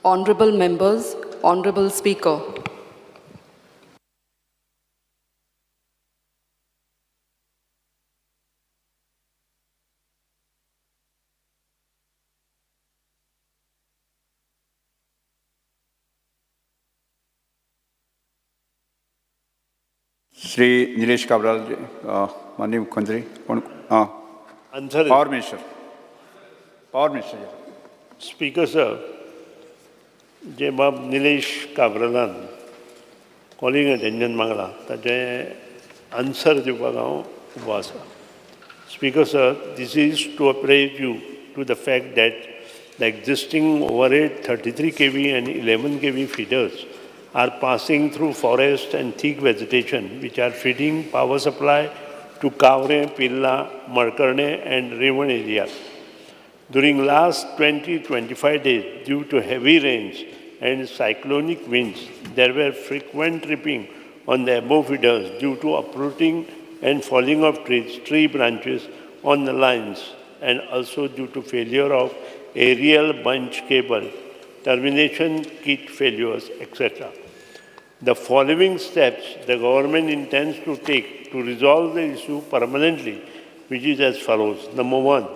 Honorable members, Honorable Speaker. Shri Nilesh Cabral, माननीय मुख्यमंत्री. कोण? आं. Answer. Power minister, power minister. Speaker sir, जे बाब निलेश काब्रालान कॉलिंग अटेंशन मागला ताचें आन्सर दिवपाक हांव उबो आसा. Speaker sir, this is to apprise you to the fact that the existing overhead 33 kV and 11 kV feeders are passing through forest and thick vegetation which are feeding power supply to Kavre, Pilla, Malkarne and Revan areas. During last 20-25 days, due to heavy rains and cyclonic winds, there were frequent tripping on the above feeders due to uprooting and falling of trees, tree branches on the lines, and also due to failure of aerial bunch cable, termination kit failures, etc. The following steps the government intends to take to resolve the issue permanently, which is as follows. Number one,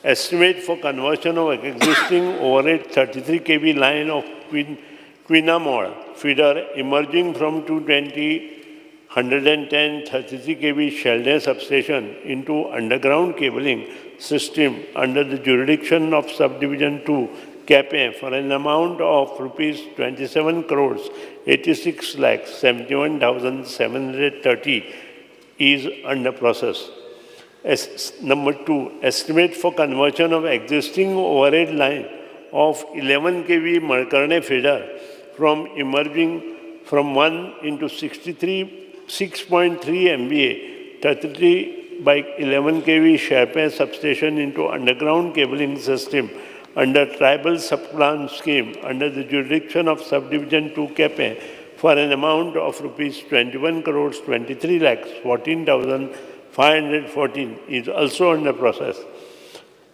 estimate for conversion of existing overhead 33 kV line of Quinamol feeder emerging from 220, 110, 33 kV Sheldon substation into underground cabling system under the jurisdiction of Subdivision 2, Quepem, for an amount of rupees 27 crores 86 lakhs 71,730 is under process. Number two, estimate for conversion of existing overhead line of 11 kV Malkarne feeder from emerging from 1 into 6.3 MVA, 33 by 11 kV Sherpe substation into underground cabling system under tribal subplan scheme under the jurisdiction of Subdivision 2 Quepem for an amount of rupees 21 crores 23 lakhs 14,514 is also under process.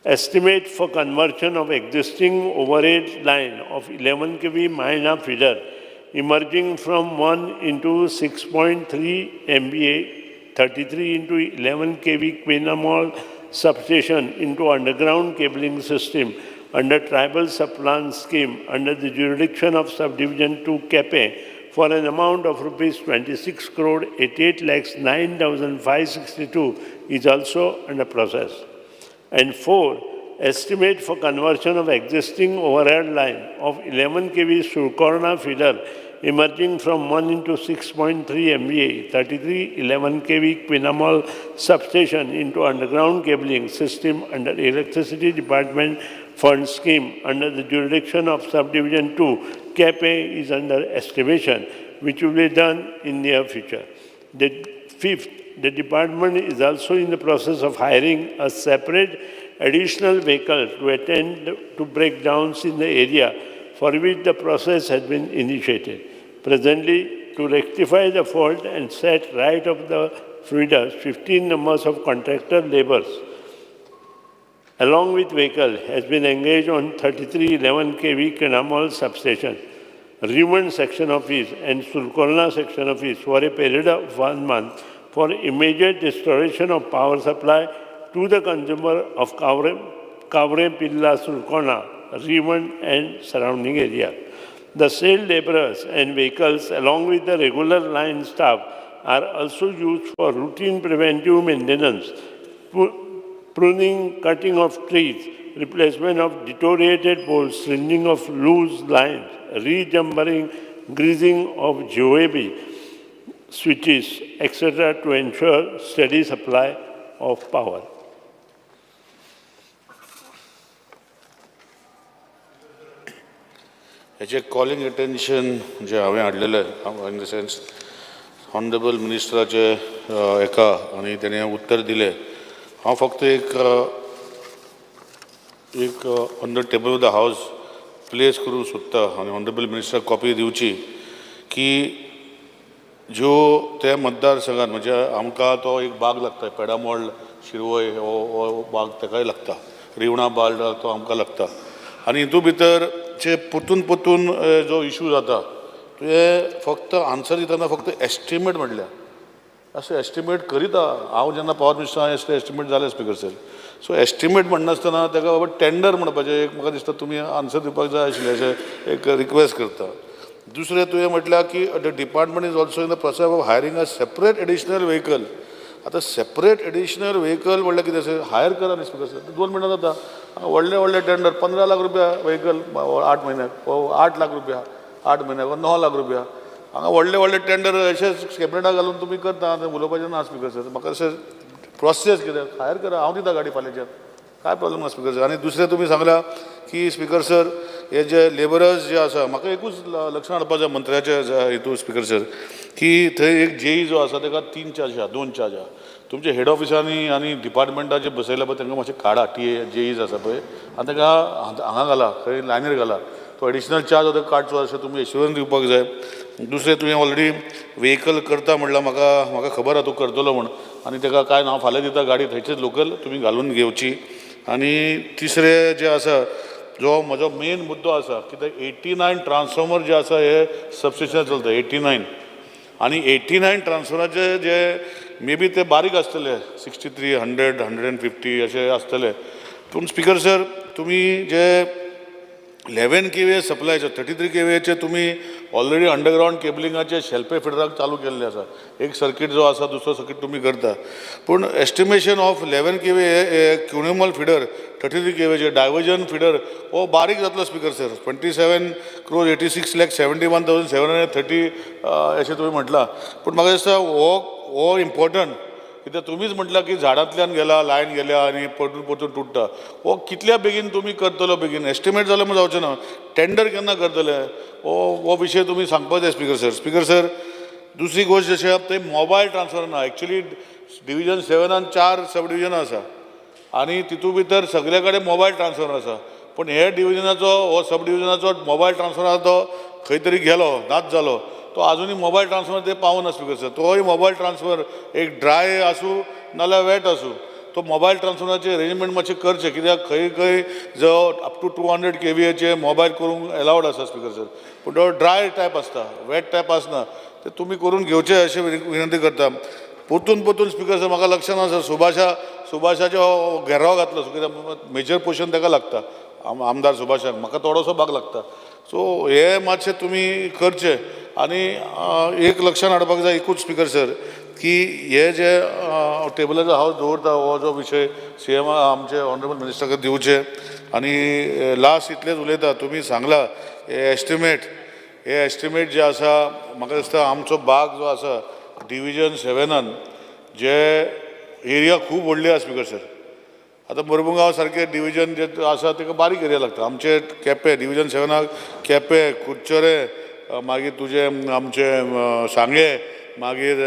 Estimate for conversion of existing overhead line of 11 kV Maina feeder emerging from 1 into 6.3 MVA 33 into 11 kV Quinamol substation into underground cabling system under tribal subplan scheme under the jurisdiction of Subdivision 2 Quepem for an amount of rupees 26 crore 88 lakhs 9,562 is also under process. And four, estimate for conversion of existing overhead line of 11 kV Surkorna feeder emerging from 1 into 6.3 MVA 33 11 kV Quinamol substation into underground cabling system under Electricity Department Fund Scheme under the jurisdiction of Subdivision 2, Quepem is under estimation, which will be done in near future. The fifth, the department is also in the process of hiring a separate additional vehicle to attend to breakdowns in the area, for which the process has been initiated. Presently, to rectify the fault and set right of the feeders, 15 numbers of contractor laborers along with vehicle has been engaged on 3311 kV Quinamol substation, Revan section office and Sulcorna section office for a period of 1 month for immediate restoration of power supply to the consumer of Kavre, Pilla, Sulcorna, Revan and surrounding area. The sale laborers and vehicles along with the regular line staff are also used for routine preventive maintenance, pruning, cutting of trees, replacement of deteriorated poles, stringing of loose lines, rejumpering, greasing of GOAB switches, etc. to ensure steady supply of power. हेचे calling attention जे हांवें हाडलेलें, in the sense honourable मिनिस्टराचे हेका आनी तेणें उत्तर दिलें. हांव फक्त एक on the table of the house place करूंक सोदता आनी ऑनरेबल मिनिस्टराक कॉपी दिवची की ज्यो त्या मतदारसंघात म्हणजे आमकां तो एक बाग लागता, पेडामोळ शिरवय हो बाग तेकाय लागता, रिवणा बाल्ड तो आमकां लागता आनी हितूंत भितर ट्रान्सफॉर्मराचे परतून परतून जो इशू जाता, तुवें फक्त आन्सर दितना फक्त एस्टिमेट म्हणल्या. अशें एस्टिमेट करीत हांव जेन्ना पावर मिनिस्टर अशें एस्टिमेट जालें स्पिकर सर. सो एस्टिमेट म्हणनासतना ताका बाबा टेंडर म्हणपाचें एक म्हाका दिसता तुमी आन्सर दिवपाक जाय आशिल्लें, अशें एक रिक्वेस्ट करता. दुसरें तुवें म्हटल्यार की the department is also in the process of hiring a separate additional vehicle. आतां सेपरेट एडिशनल व्हेकल म्हणल्यार कितें? अशें हायर करा न्ही स्पिकर सर, 2 मिनटां जाता. व्हडले व्हडले टेंडर, 15 लाख रुपया व्हेकल 8 म्हयन्याक, 8 लाख रुपया 8 म्हयन्याक वा 9 लाख रुपया. हांगा व्हडले व्हडले टेंडर अशेच कॅबिनेटा घालून तुमी करता, तें उलोवपाचें ना स्पिकर सर. म्हाका अशें प्रोसेस कितें हायर करा, हांव दिता गाडी फाल्यांच्यान, काय प्रॉब्लम ना स्पिकर सर. आनी दुसरें तुमी सांगलां की स्पिकर सर, हे जे लेबरर्स जे आसा, म्हाका एकूच लक्षात हाडपा जाय मंत्र्याच्या हितून स्पिकर सर, की थंय एक जेई जो आसा ताका तीन चार्ज आहा, दोन चार्ज आहा. तुमचे हेड ऑफिसांनी आनी डिपार्टमेंटाचे बसयला पळय, तांकां मातशें काडा. टी ए जेईज आसा पळय आनी ताका हांगा घाला, खंय लायनीर घाला. तो एडिशनल चार्ज आतां काडचो अशें तुमी एश्युरन्स दिवपाक जाय. दुसरें, तुवें ऑलरेडी व्हेकल करता म्हणल्यार म्हाका खबर आहा तूं करतलो म्हूण. आनी ताका काय ना, हांव फाल्यां दिता गाडी, थंयचेच लोकल तुमी घालून घेवची. आनी तिसरें जें आसा, जो म्हजो मेन मुद्दो आसा की ते 89 ट्रान्सफॉर्मर जे आसा, हे सबस्टेशन चलता 89 आनी 89 ट्रान्सफॉर्मराचे जे मे बी ते बारीक आसतले, 63, 100, 150 अशे आसतले. पूण स्पिकर सर, तुमी जे 11 केवीए सप्लायचे, 33 केवीएचे तुमी ऑलरेडी अंडरग्रावंड केबलिंगाचे शेल्पे फिडराक चालू केल्ले आसा. एक सर्कीट जो आसा, दुसरो सर्कीट तुमी करता. पूण estimation of 11 KV Kuninal feeder, 33 केवीएचे diversion feeder हो बारीक जातलो speaker sir. 27 crore 86 lakh 71,730 अशें तुमी म्हटलां. पूण म्हाका दिसता हो इम्पॉर्टंट कित्याक तुमीच म्हटलां की झाडांतल्यान गेला, लायन गेल्या आनी परतून परतून तुट्टा. हो कितल्या बेगीन तुमी करतलो? बेगीन एस्टिमेट जाल्यार म्हूण जावचें ना, टेंडर केन्ना करतले, हो विशय तुमी सांगपाक जाय स्पिकर सर. स्पिकर सर, दुसरी गोश्ट जशें आहा ते मोबायल ट्रान्सफर ना. एक्चुली डिविजन सेवनान चार सब डिविजनां आसा आनी तितू भितर सगळे कडेन मोबायल ट्रान्सफर आसा. पूण हे डिविजनाचो, हो सब डिविजनाचो मोबायल ट्रान्सफर आसा तो खंय तरी गेलो, नाच जालो. तो आजुनूय मोबायल ट्रान्सफर ते पावना स्पिकर सर. तोय मोबायल ट्रान्सफर एक ड्राय आसूं नाल्यार वेट आसूं, तो मोबायल ट्रान्सफराचे अरेंजमेंट मातशें करचें. कित्याक खंय खंय जो अप टू 200 केवीएचे मोबायल करूंक एलावड आसा स्पिकर सर, पूण तो ड्राय टायप आसता, वेट टायप आसना. ते तुमी करून घेवचे अशें विनंती करता. परतून परतून स्पिकर सर, म्हाका लक्षात आसा, सुभाषाचो घेराव घातलो कित्याक मेजर पोर्शन ताका लागता, आमदार सुभाषाक, म्हाका थोडोसो भाग लागता. सो हे मातशें तुमी करचें. आनी एक लक्षात हाडपाक जाय एकूच स्पिकर सर, की हे जे टेबलाचो हांव दवरता, हो जो विशय सीएम आमचे ऑनरेबल मिनिस्टराक दिवचे. आनी लास्ट इतलेंच उलयता, तुमी सांगला हे एस्टिमेट जे आसा, म्हाका दिसता आमचो भाग जो आसा डिविजन सेवेनान जे एरिया खूब व्हडली आसा स्पिकर सर. आतां मोरमुगांव सारकें डिविजन जे आसा ताका बारीक एरिया लागता. आमचे केपें डिविजन सेवेनाक केपें, कुडचरें, मागीर तुजें आमचें सांगें, मागीर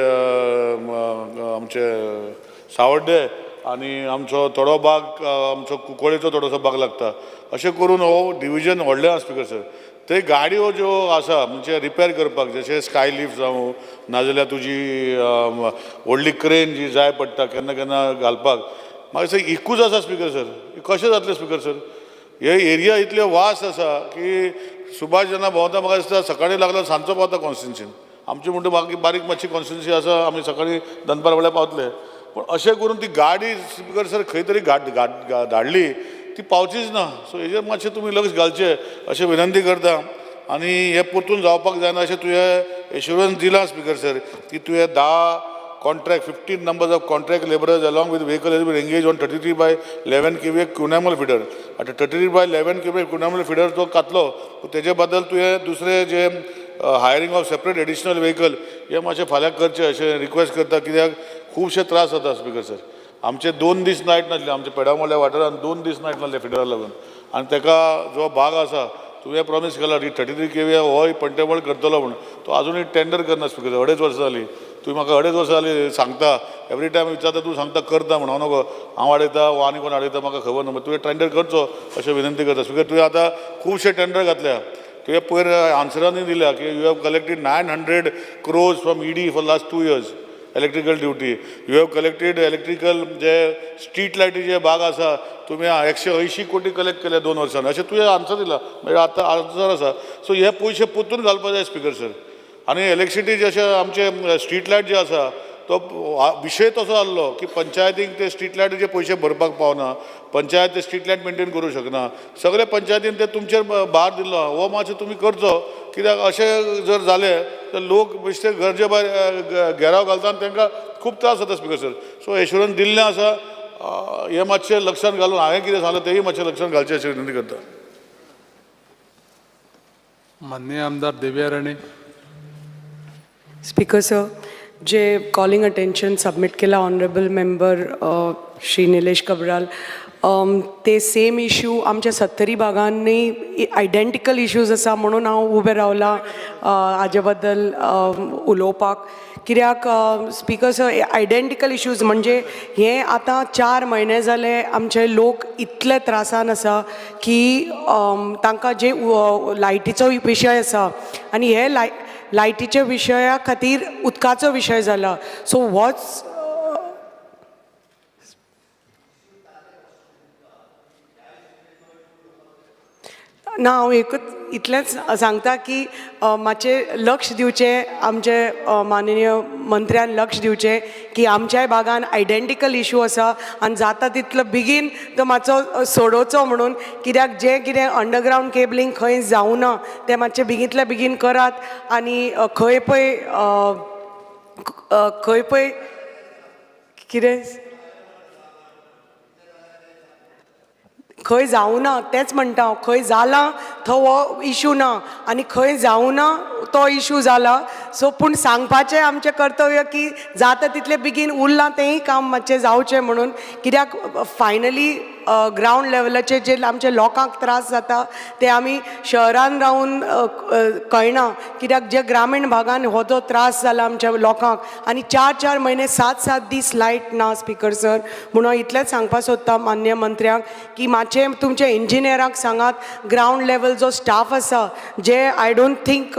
आमचें सावड्डें आनी आमचो थोडो भाग आमचो कुंकळेचो थोडोसो भाग लागता. अशें करून हो डिविजन व्हडलें आसा स्पिकर सर. थंय गाडयो ज्यो आसा म्हणजे रिपेर करपाक, जशें स्काय लिफ्ट जावं नाजाल्यार तुजी व्हडली क्रेन जी जाय पडटा केन्ना केन्ना घालपाक, म्हाका दिसता एकूच आसा स्पिकर सर. कशें जातलें स्पिकर सर? हे एरिया इतले वास्ट आसा की सुभाष जेन्ना भोंवता, म्हाका दिसता सकाळीं लागलो सांजचो पावता कॉन्स्टिट्युन्सीन. आमची म्हणटा बाकी बारीक मातशी कॉन्स्टिट्युन्सी आसा, आमी सकाळीं दनपार वेळार पावतले. पूण अशें करून ती गाडी स्पिकर सर खंय तरी घाट घाट धाडली, ती पावचीच ना. सो हेजेर मातशें तुमी लक्ष घालचें अशें विनंती करता. आनी हें परतून जावपाक जायना अशें तुवें एश्युरन्स दिलां स्पिकर सर, की तुवें 10 contract, 15 numbers of contract labourers along with vehicle has been engaged on 33 by 11 kV Kunamel feeder. आतां 33 by 11 kV Kunamel feeder जो घातलो, तेजे बद्दल तुवें दुसरे जे hiring of separate additional vehicle हे मातशें फाल्यां करचें अशें रिक्वेस्ट करता. कित्याक खुबशे त्रास जाता स्पिकर सर. आमचे 2 दीस लायट नासले, आमच्या पेडामोल्या वाठारांत 2 दीस लायट नासले फिडरा लागून. आनी ताका जो भाग आसा, तुवें प्रॉमीस केला की 33 केवी होय पंटेबळ करतलो म्हूण, तो आजुनूय टेंडर करना स्पिकर. अडेच वर्सां जालीं, तुवें म्हाका अडेच वर्सां जालीं सांगता, एवरी टायम विचारता, तूं सांगता करता म्हूण. हांव नको हांव हाडयता वा आनी कोण हाडयता म्हाका खबर ना. तुवें टेंडर करचो अशें विनंती करता स्पिकर. तुवें आतां खुबशे टेंडर घातल्या. तुवें पयर आन्सरांनी दिल्या की you have collected 900 crores from ED for last 2 years. Electrical duty you have collected, electrical J street लायटीचे भाग आसा, तुमी 180 कोटी कलेक्ट केले 2 वर्सान, अशें तुवें आन्सर दिला. म्हणजे आतां आन्सर आसा. सो हे पयशे परतून घालपा जाय स्पिकर सर. आनी इलेक्ट्रिसिटी जशें आमचे स्ट्रीट लायट जे आसा, तो विशय तसो आहलो की पंचायतीक ते स्ट्रीट लायटीचे पयशे भरपाक पावना, पंचायत ते स्ट्रीट लायट मेंटेन करूं शकना. सगळे पंचायतीन ते तुमचेर भार दिल्लो. हो मातसो तुमी करचो, कित्याक अशें जर जालें तर लोक बेश्टे गरजे भायर घेराव घालता आनी तांकां खूब त्रास जाता स्पिकर सर. सो एश्युरन्स दिल्लें आसा, हें मातशें लक्षांत घालून, हांवें कितें सांगलें तेंय मातशें लक्षांत घालचें अशें विनंती करता. माननीय आमदार देविया राणे. स्पीकर सर, जे कॉलिंग अटेन्शन सबमिट केला honourable member Shri Nilesh Cabral, ते सेम इशू आमच्या सत्तरी भागांनी आयडेंटिकल इश्यूज आसा, म्हणून हांव उबें रावलां हाजे बद्दल उलोवपाक. कित्याक स्पीकर सर, आयडेंटिकल इश्यूज म्हणजे हे आतां 4 म्हयने जाले, आमचे लोक इतले त्रासान आसा की तांकां जे लायटीचो विशय आसा आनी हे लायटीच्या विशया खातीर उदकाचो विशय जाला. सो होच ना, हांव एकूच इतलेंच सांगता की मातशें लक्ष दिवचें, आमचे माननीय मंत्र्यान लक्ष दिवचें की आमच्याय भागान आयडेंटिकल इशू आसा आनी जाता तितलो बेगीन तो मातसो सोडोवचो म्हणून. कित्याक जें कितें अंडरग्रावंड केबलिंग खंय जावना तें मातशें बेगींतल्या बेगीन करात आनी खंय पळय खंय पळय कितें खंय जावना, तेंच म्हणटा हांव. खंय जालां थंय हो इशू ना आनी खंय जावना तो इशू जाला. सो पूण सांगपाचें आमचें कर्तव्य की जाता तितले बेगीन उरलां तेंय काम मातशें जावचें म्हणून. कित्याक फायनली ग्रावंड लेवलाचेर जे आमच्या लोकांक त्रास जाता ते आमी शहरान रावन कळना, कित्याक जे ग्रामीण भागान हो जो त्रास जाला आमच्या लोकांक आनी 4-4 म्हयने, 7-7 दीस लायट ना स्पीकर सर. म्हणून इतलेंच सांगपाक सोदता मान्य मंत्र्यांक की मातशें तुमच्या इंजिनियरांक सांगात, ग्रावंड लेवल जो स्टाफ आसा, जे I don't think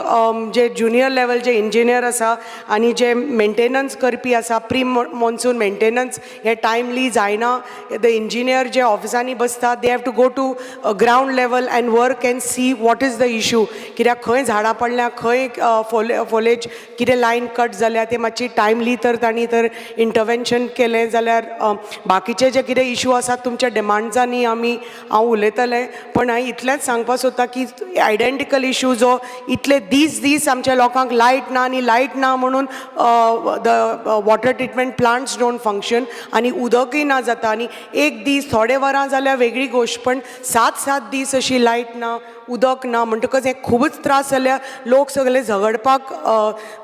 J junior level J engineer आसा आनी जे मेंटेनन्स करपी आसा, प्री मॉन्सून मेंटेनन्स हे टायमली जायना. The engineer जे ऑफिसांनी बसता, they have to go to ground level and work and see what is the issue. कित्याक खंय झाडां पडल्या, खंय फोलेज कितें लायन कट जाल्या, ते मातशी टायमली तर तांणी तर इंटरवेन्शन केलें जाल्यार बाकीचे जे कितें इशू आसात तुमच्या डिमांड्सांनी आमी हांव उलयतलें. पण हांवें इतलेंच सांगपाक सोदता की आयडेंटिकल इशू जो इतले दीस दीस आमच्या लोकांक लायट ना आनी लायट ना म्हणून the water treatment plants don't function आनी उदकूय ना जाता. आनी एक दीस थोडे वरां जाल्यार वेगळी गोश्ट, पण 7-7 दीस अशी लायट ना, उदक ना म्हणटकच हे खुबूच त्रास जाल्या. लोक सगळे झगडपाक,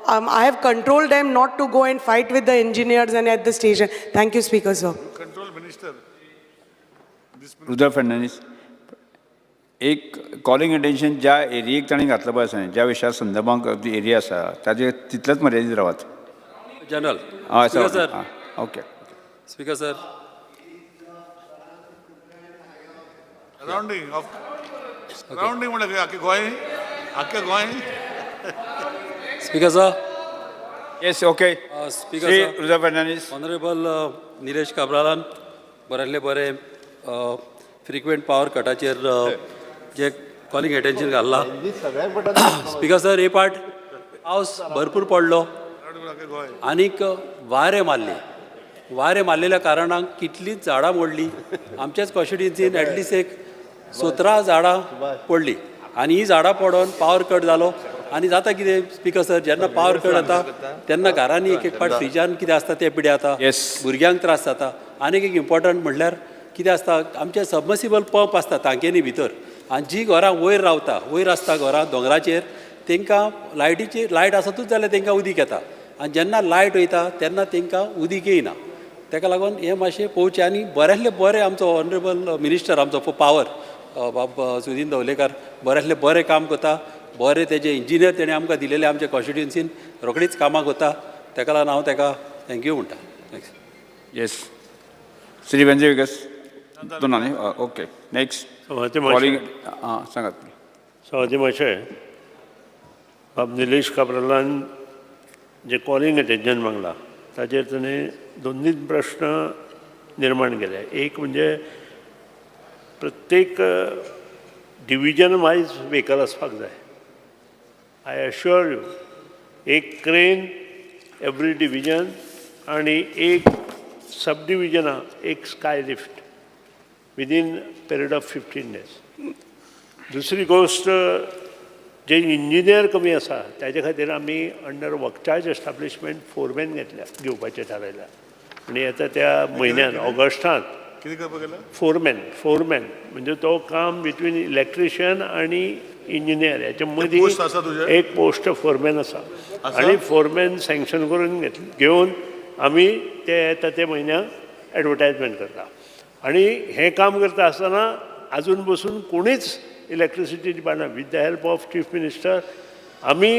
I have control them not to go and fight with the engineers and at the station. Thank you, Speaker sir. Control minister. Rudra Fernandes, एक कॉलिंग अटेन्शन ज्या एरियेक ताणें घातलं पळय आसा, ज्या विशया संदर्भात एरिया आसा ताजे तितलेच मर्यादीत रावात. जनरल. हय. Speaker sir. Sir. Okay. Speaker sir. Rounding of rounding म्हणल्यार आख्खे गोंय, आख्खे Goa. Speaker sir. Yes, okay. Speaker Shri sir. Rudra Fernandes. Honourable Nilesh काब्रालान बऱ्यांतले बरें फ्रिक्वेंट पावर कटाचेर जे कॉलिंग एटेन्शन घाल्लां. स्पीकर सर, हे पाट पावस भरपूर पडलो आनीक वारें मारलें. वारें मारलेल्या कारणान कितलींच झाडां मोडलीं. आमच्याच कॉन्स्टिट्युन्सीन एटलिस्ट एक 17 झाडां पडलीं आनी ही झाडां पडोन पावर कट जालो. आनी जाता कितें स्पीकर सर, जेन्ना पावर कट जाता तेन्ना घरांनी एक एक फावट फ्रिजान कितें आसता तें पिड्यार जाता. भुरग्यांक त्रास जाता. आनीक एक इम्पॉर्टंट म्हणल्यार कितें आसता, आमचे सबमर्सिबल पंप आसता तांकेनी भितर आनी जी घरां वयर रावता, वयर आसता घरां दोंगराचेर, तांकां लायटीची लायट आसतूच जाल्यार तांकां उदीक येता आनी जेन्ना लायट वयता तेन्ना तांकां उदीक येयना. ताका लागून हें मातशें पळोवचें. आनी बऱ्यांतलें बरें आमचो ऑनरेबल मिनिस्टर आमचो पावर बाब सुदीन दवलेकर बऱ्यांतलें बरें काम करता. बरें तेजे इंजिनियर तेणें आमकां दिलेले आमच्या कॉन्स्टिट्युन्सीन रोखडीच कामाक वता. ताका लागून हांव ताका thank you म्हणटा. Thanks. Yes, Shri वेंजे विगस तो ना न्ही. Okay, next. सभापती कॉलिंग महाशय. आं, सांगात. सभापती महाशय, बाब निलेश काब्रालान जे कॉलिंग अटेन्शन मागला ताजेर ताणें दोन तीन प्रश्न निर्माण केले. एक म्हणजे प्रत्येक डिविजन वायज व्हेकल आसपाक जाय. I assure you, एक क्रेन एवरी डिविजन आनी एक सब डिविजना एक sky lift within period of 15 days. दुसरी गोश्ट, जे इंजिनियर कमी आसा ताजे खातीर आमी under work charge establishment foreman घेतल्या, घेवपाचें थारायलां आनी येता त्या म्हयन्यान ऑगस्टांत. कितें करपाक गेला? फोरमॅन, फोरमॅन म्हणजे तो काम बिटवीन इलेक्ट्रिशियन आनी इंजिनियर हेच्या मदीं post आसा तुजे? एक पोस्ट फोरमॅन आसा आनी फोरमॅन सँक्शन करून घेवन आमी ते येता ते म्हयन्याक एडवर्टायजमेंट करता. आनी हें काम करता आसतना आजून बसून कोणीच electricity department with the help of chief minister आमी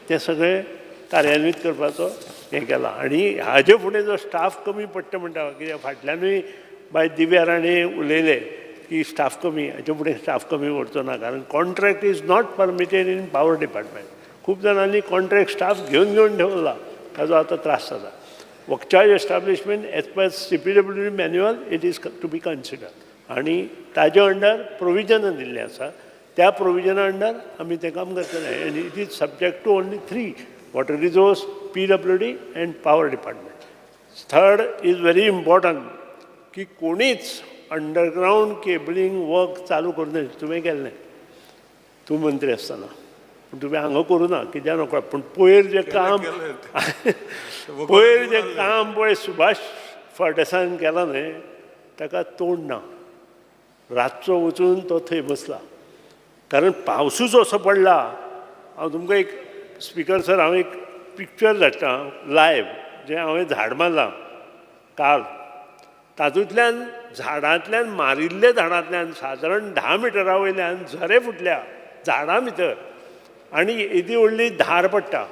तें सगळें कार्यान्वीत करपाचो हें केलां. आनी हाजे फुडें जो स्टाफ कमी पडटा म्हणटा, कित्याक फाटल्यानूय बाय दिव्या राणे उलयले की स्टाफ कमी, हाचे फुडें स्टाफ कमी उरचो ना, कारण contract is not permitted in power department. खूब जाणांनी कॉन्ट्रॅक्ट स्टाफ घेवन घेवन ठेवला, ताजो आतां त्रास जाता. Work charge establishment as per CPWD manual it is to be consider आनी ताजे अंडर प्रोविजनां दिल्लें आसा, त्या प्रोविजना अंडर आमी तें काम करतले. आनी it is subject to only three, water resource, PWD and power department. Third is very important की कोणीच अंडरग्रावंड केबलिंग वर्क चालू करूं नये. तुवें केल्लें, तूं मंत्री आसतना, पूण तुवें हांगा करूं ना कित्याक नको, पूण पयर जें काम पयर जें काम पळय सुभाष फळदेसायान केलां न्हय, ताका तोंड ना. रातचो वचून तो थंय बसला, कारण पावसूच असो पडला. हांव तुमकां एक स्पिकर सर, हांव एक पिक्चर धाडटा लायव, जें हांवें झाड मारलां काल, तातूंतल्यान झाडांतल्यान मारिल्ले झाडांतल्यान सादारण 10 मिटरा वयल्यान झरे फुटल्या झाडां भितर आनी येदी व्हडली धार पडटा,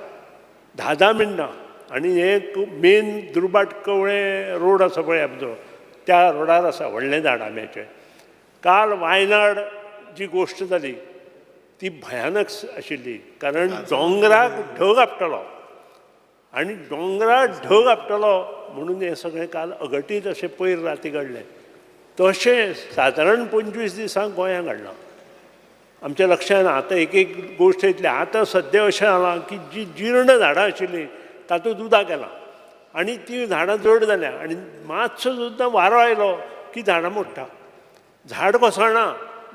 10-10 मिनटां. आनी हें मेन दुर्बाट कवळें रोड आसा पळय आमचो, त्या रोडार आसा व्हडलें झाड आंब्याचें. काल वायनाड जी गोश्ट जाली ती भयानक आशिल्ली, कारण दोंगराक ढग आपटलो आनी दोंगराक ढग आपटलो म्हणून हें सगळें काल अघटीत अशें पयर राती घडलें. तशें सादारण 25 दिसांक गोंयांत घडलां आमच्या लक्षांत. आतां एक एक गोश्ट येतली. आतां सद्या अशें जालां की जी जीर्ण झाडां आशिल्लीं तातूंत उदक गेलां आनी तीं झाडां जड जाल्यां आनी मातसो सुद्दां वारो आयलो की झाडां मोडटा, झाड कोसळना,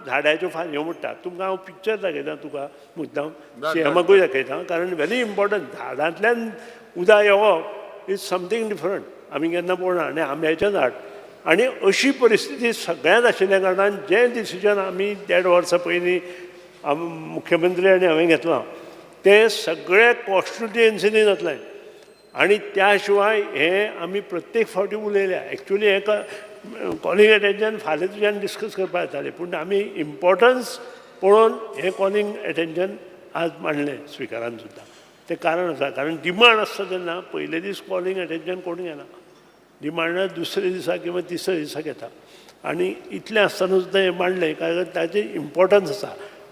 झाडाच्यो फांदयो मोडटा. तुमकां हांव पिक्चर दाखयता, तुका मुद्दाम सीएमाकूय दाखयता, कारण व्हेरी इम्पॉर्टंट. झाडांतल्यान उदक येवप is something different, आमी केन्ना पळोवना. आनी आंब्याचें झाड आनी अशी परिस्थिती सगळ्यांत आशिल्ल्या कारणान जें डिसिजन आमी 1.5 वर्सां पयलीं मुख्यमंत्री आनी हांवें घेतलां तें सगळें कॉन्स्टिट्युएन्सीनी जातलें. आनी त्या शिवाय हें आमी प्रत्येक फावटी उलयल्या. एक्चुली हें कॉलिंग एटेन्शन फाल्यां तुज्यान डिस्कस करपाक येतालें, पूण आमी इम्पॉर्टन्स पळोवन हें कॉलिंग एटेन्शन आज मांडलें स्पिकरान सुद्दां. तें कारण आसा, कारण डिमांड आसता तेन्ना पयले दीस कॉलिंग एटेन्शन कोण घेना, डिमांड दुसऱ्या दिसा किंवा तिसऱ्या दिसा घेता. आनी इतलें आसतना सुद्दां हें मांडलें कारण ताचें इम्पॉर्टन्स आसा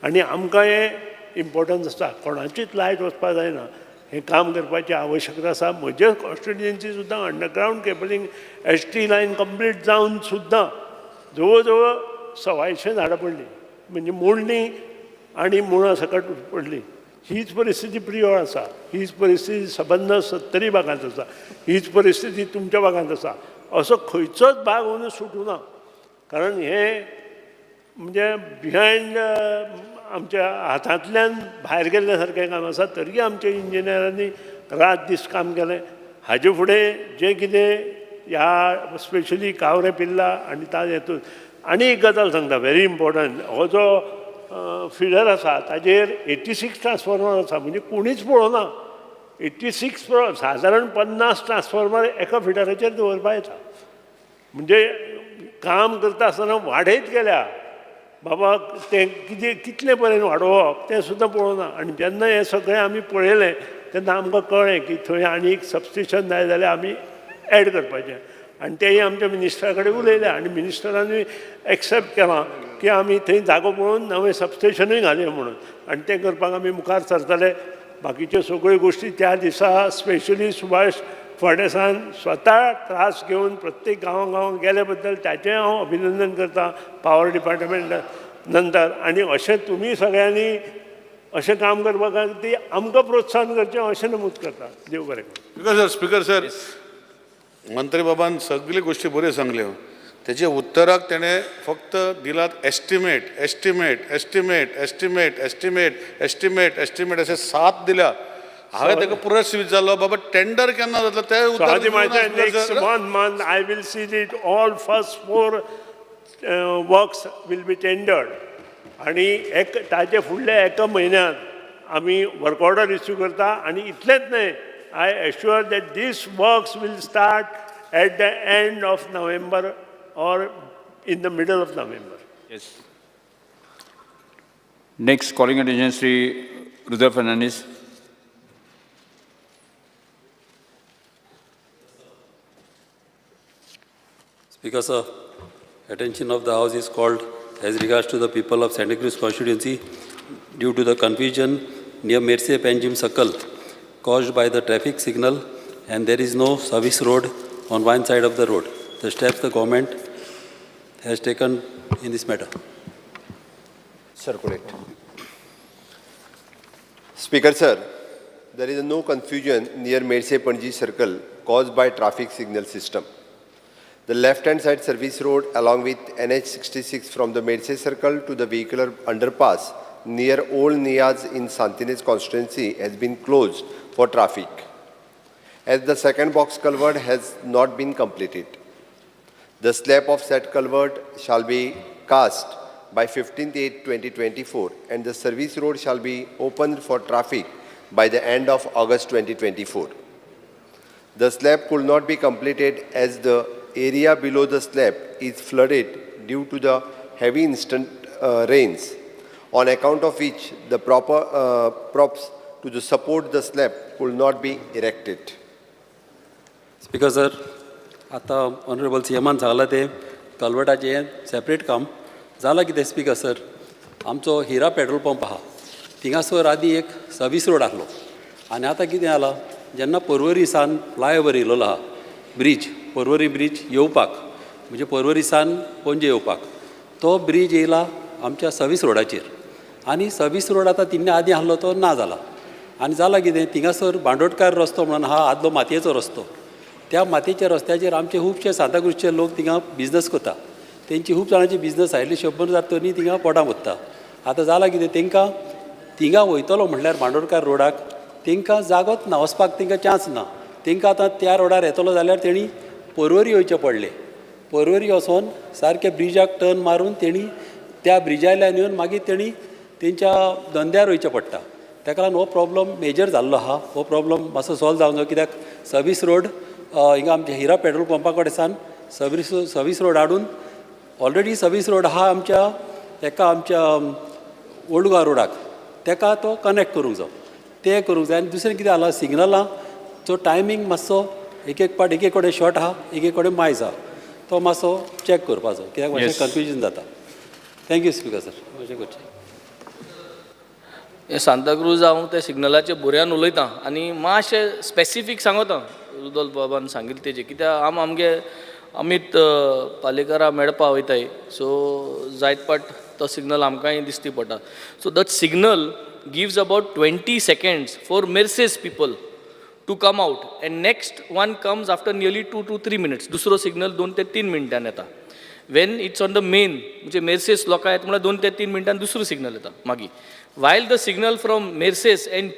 आनी आमकां हें इम्पॉर्टन्स आसा. कोणाचीच लायट वचपाक जायना, हें काम करपाची आवश्यकता आसा. म्हजे कॉन्स्टिट्युएन्सी सुद्दां underground cabling ST line complete जावन सुद्दां जवळ जवळ 125 झाडां पडलीं, म्हणजे मोडलीं आनी मुळां सकट पडलीं. हीच परिस्थिती प्रियोळ आसा, हीच परिस्थिती सबंद 70 भागांत आसा, हीच परिस्थिती तुमच्या भागांत आसा. असो खंयचोच भाग अंदू सुटूं ना, कारण हें म्हणजे बिहायंड आमच्या हातांतल्यान भायर गेल्ल्या सारकें काम आसा. तरी आमच्या इंजिनियरांनी रात दीस काम केलें. हाजे फुडें जें कितें ह्या स्पेशली कावरें पिल्ला आनी ताजें हेतून आनी एक गजाल सांगता व्हेरी इम्पॉर्टंट, हो जो फिडर आसा ताजेर 86 ट्रान्सफॉर्मर आसा, म्हणजे कोणीच पळोवना. 86 सादारण 50 ट्रान्सफॉर्मर एका फिडराचेर दवरपा येता. म्हणजे काम करता आसतना वाडयत गेल्या बाबा, तें कितें कितलें पर्यंत वाडोवप तें सुद्दां पळोवना. आनी जेन्ना हें सगळें आमी पळयलें तेन्ना आमकां कळ्ळें की थंय आनी एक सबस्टेशन जाय जाल्यार आमी एड करपाचें. आनी तेंय आमच्या मिनिस्टरा कडेन उलयलें आनी मिनिस्टरानूय एक्सेप्ट केलां की आमी थंय जागो पळोवन नवें सबस्टेशनूय घालया म्हणून, आनी तें करपाक आमी मुखार सरतले. बाकीच्यो सगळ्यो गोश्टी त्या दिसा स्पेशली सुभाष फर्नांडीसान स्वता त्रास घेवन प्रत्येक गांवां गांवां गेल्या बद्दल ताचें हांव अभिनंदन करता पावर डिपार्टमेंटा नंतर. आनी अशें तुमी सगळ्यांनी अशें काम करपा खातीर आमकां प्रोत्साहन करचें अशें नमूद करता. देव बरें करूं. स्पीकर सर, स्पीकर सर, मंत्री बाबान सगळ्यो गोश्टी बऱ्यो सांगल्यो. तेजे उत्तराक तेणें फक्त दिलात estimate, estimate, estimate, estimate, estimate, estimate, estimate अशें 7 दिल्या. हांवें ताका पुराय विचारलो, बाबा टेंडर केन्ना जातलो तें उत्तर दिवंक ना next sir. 1 month I will see it all first 4 works will be tendered. आनी एक ताजे फुडल्या एका म्हयन्यांत आमी वर्क ऑर्डर इश्यू करता. आनी इतलेंच न्हय, I assure that these works will start at the end of November or in the middle of November. Yes. Next calling attention Shri Rudra Fernandes. Speaker sir, attention of the House is called as regards to the people of Santa Cruz constituency due to the confusion near Merces Panjim Circle caused by the traffic signal, and there is no service road on one side of the road. The steps the government has taken in this matter. Circulate. Speaker sir, there is no confusion near Merces Panjim Circle caused by traffic signal system. The left-hand side service road along with NH66 from the Merces Circle to the vehicular underpass near Old Niaz in Santinez constituency has been closed for traffic, as the second box culvert has not been completed. The slab of said culvert shall be cast by 15/8/2024 and the service road shall be opened for traffic by the end of August 2024. The slab could not be completed as the area below the slab is flooded due to the heavy instant rains, on account of which the proper props to the support the slab could not be erected. Speaker sir, आतां honourable C एमान सांगलां तें कलवटाचें separate काम जालां. कितें speaker sir, आमचो हिरा petrol pump आहा थिंगासर आदी एक सर्वीस रोड आहलो आनी आतां कितें जालां, जेन्ना पर्वरी सान फ्लायओवर येयलेलो आहा ब्रीज, पर्वरी ब्रीज येवपाक, म्हणजे पर्वरी सान पणजे येवपाक तो ब्रीज येयला आमच्या सर्वीस रोडाचेर आनी सर्वीस रोड आतां तिन्ने आदीं आहलो तो ना जाला. आनी जाला कितें, थिंगासर बांदोडकार रस्तो म्हणून आहा, आदलो मातयेचो रस्तो. त्या मातयेच्या रस्त्याचेर आमचे खुबशे सांताक्रूजचे लोक थिंगा बिजनस करता. तेंची खूब जाणांची बिजनस आयिल्ली 100 जाता तरी थिंगा पोटां वता. आतां जालां कितें, तेंकां थिंगा वयतलो म्हणल्यार बांदोडकार रोडाक तेंकां जागोच ना, वचपाक तेंकां चान्स ना. तेंकां आतां त्या रोडार येतलो जाल्यार तेणी पर्वरी वयचें पडलें. पर्वरी वचोन सारकें ब्रिजाक टर्न मारून तेणी त्या ब्रिजांतल्यान येवन मागीर तेणी तेंच्या धंद्यार वयचें पडटा. ताका लागून हो प्रॉब्लम मेजर जाल्लो आहा. हो प्रॉब्लम मातसो सॉल्व जावंक जाय, कित्याक सर्वीस रोड हिंगा आमच्या हिरा पेट्रोल पंपा कडेन सान सर्वीस रोड हाडून ऑलरेडी सर्वीस रोड आहा आमच्या तेका आमच्या ओल्ड गोवा रोडाक, तेका तो कनेक्ट करूंक जाय, तें करूंक जाय. आनी दुसरें कितें जालां, सिग्नलाचो टायमींग मातसो एक एक पाट एक एक कडेन शॉर्ट आहा, एक एक कडेन मायज आहा, तो मातसो चॅक करपाचो, कित्याक मातशें कन्फ्युजन जाता. Thank you speaker sir. अशें करचें. हें सांताक्रूज हांव त्या सिग्नलाचे बुऱ्यान उलयतां आनी मातशें स्पेसिफीक सांगता रुदोल्फ बाबान सांगिल्लें तेजें, कित्याक आम आमगे अमीत पालेकारा मेळपा वयताय, सो जायत पाट तो सिग्नल आमकांय दिश्टी पडटा. So that signal gives about 20 seconds for Merces people to come out and next one comes after nearly 2 to 3 minutes. दुसरो सिग्नल 2 ते 3 मिनटान येता. When it's on the main, म्हणजे मेर्सेस लोकां येता म्हळ्यार 2 ते 3 मिनटान दुसरो सिग्नल येता मागीर. While the signal from Merces and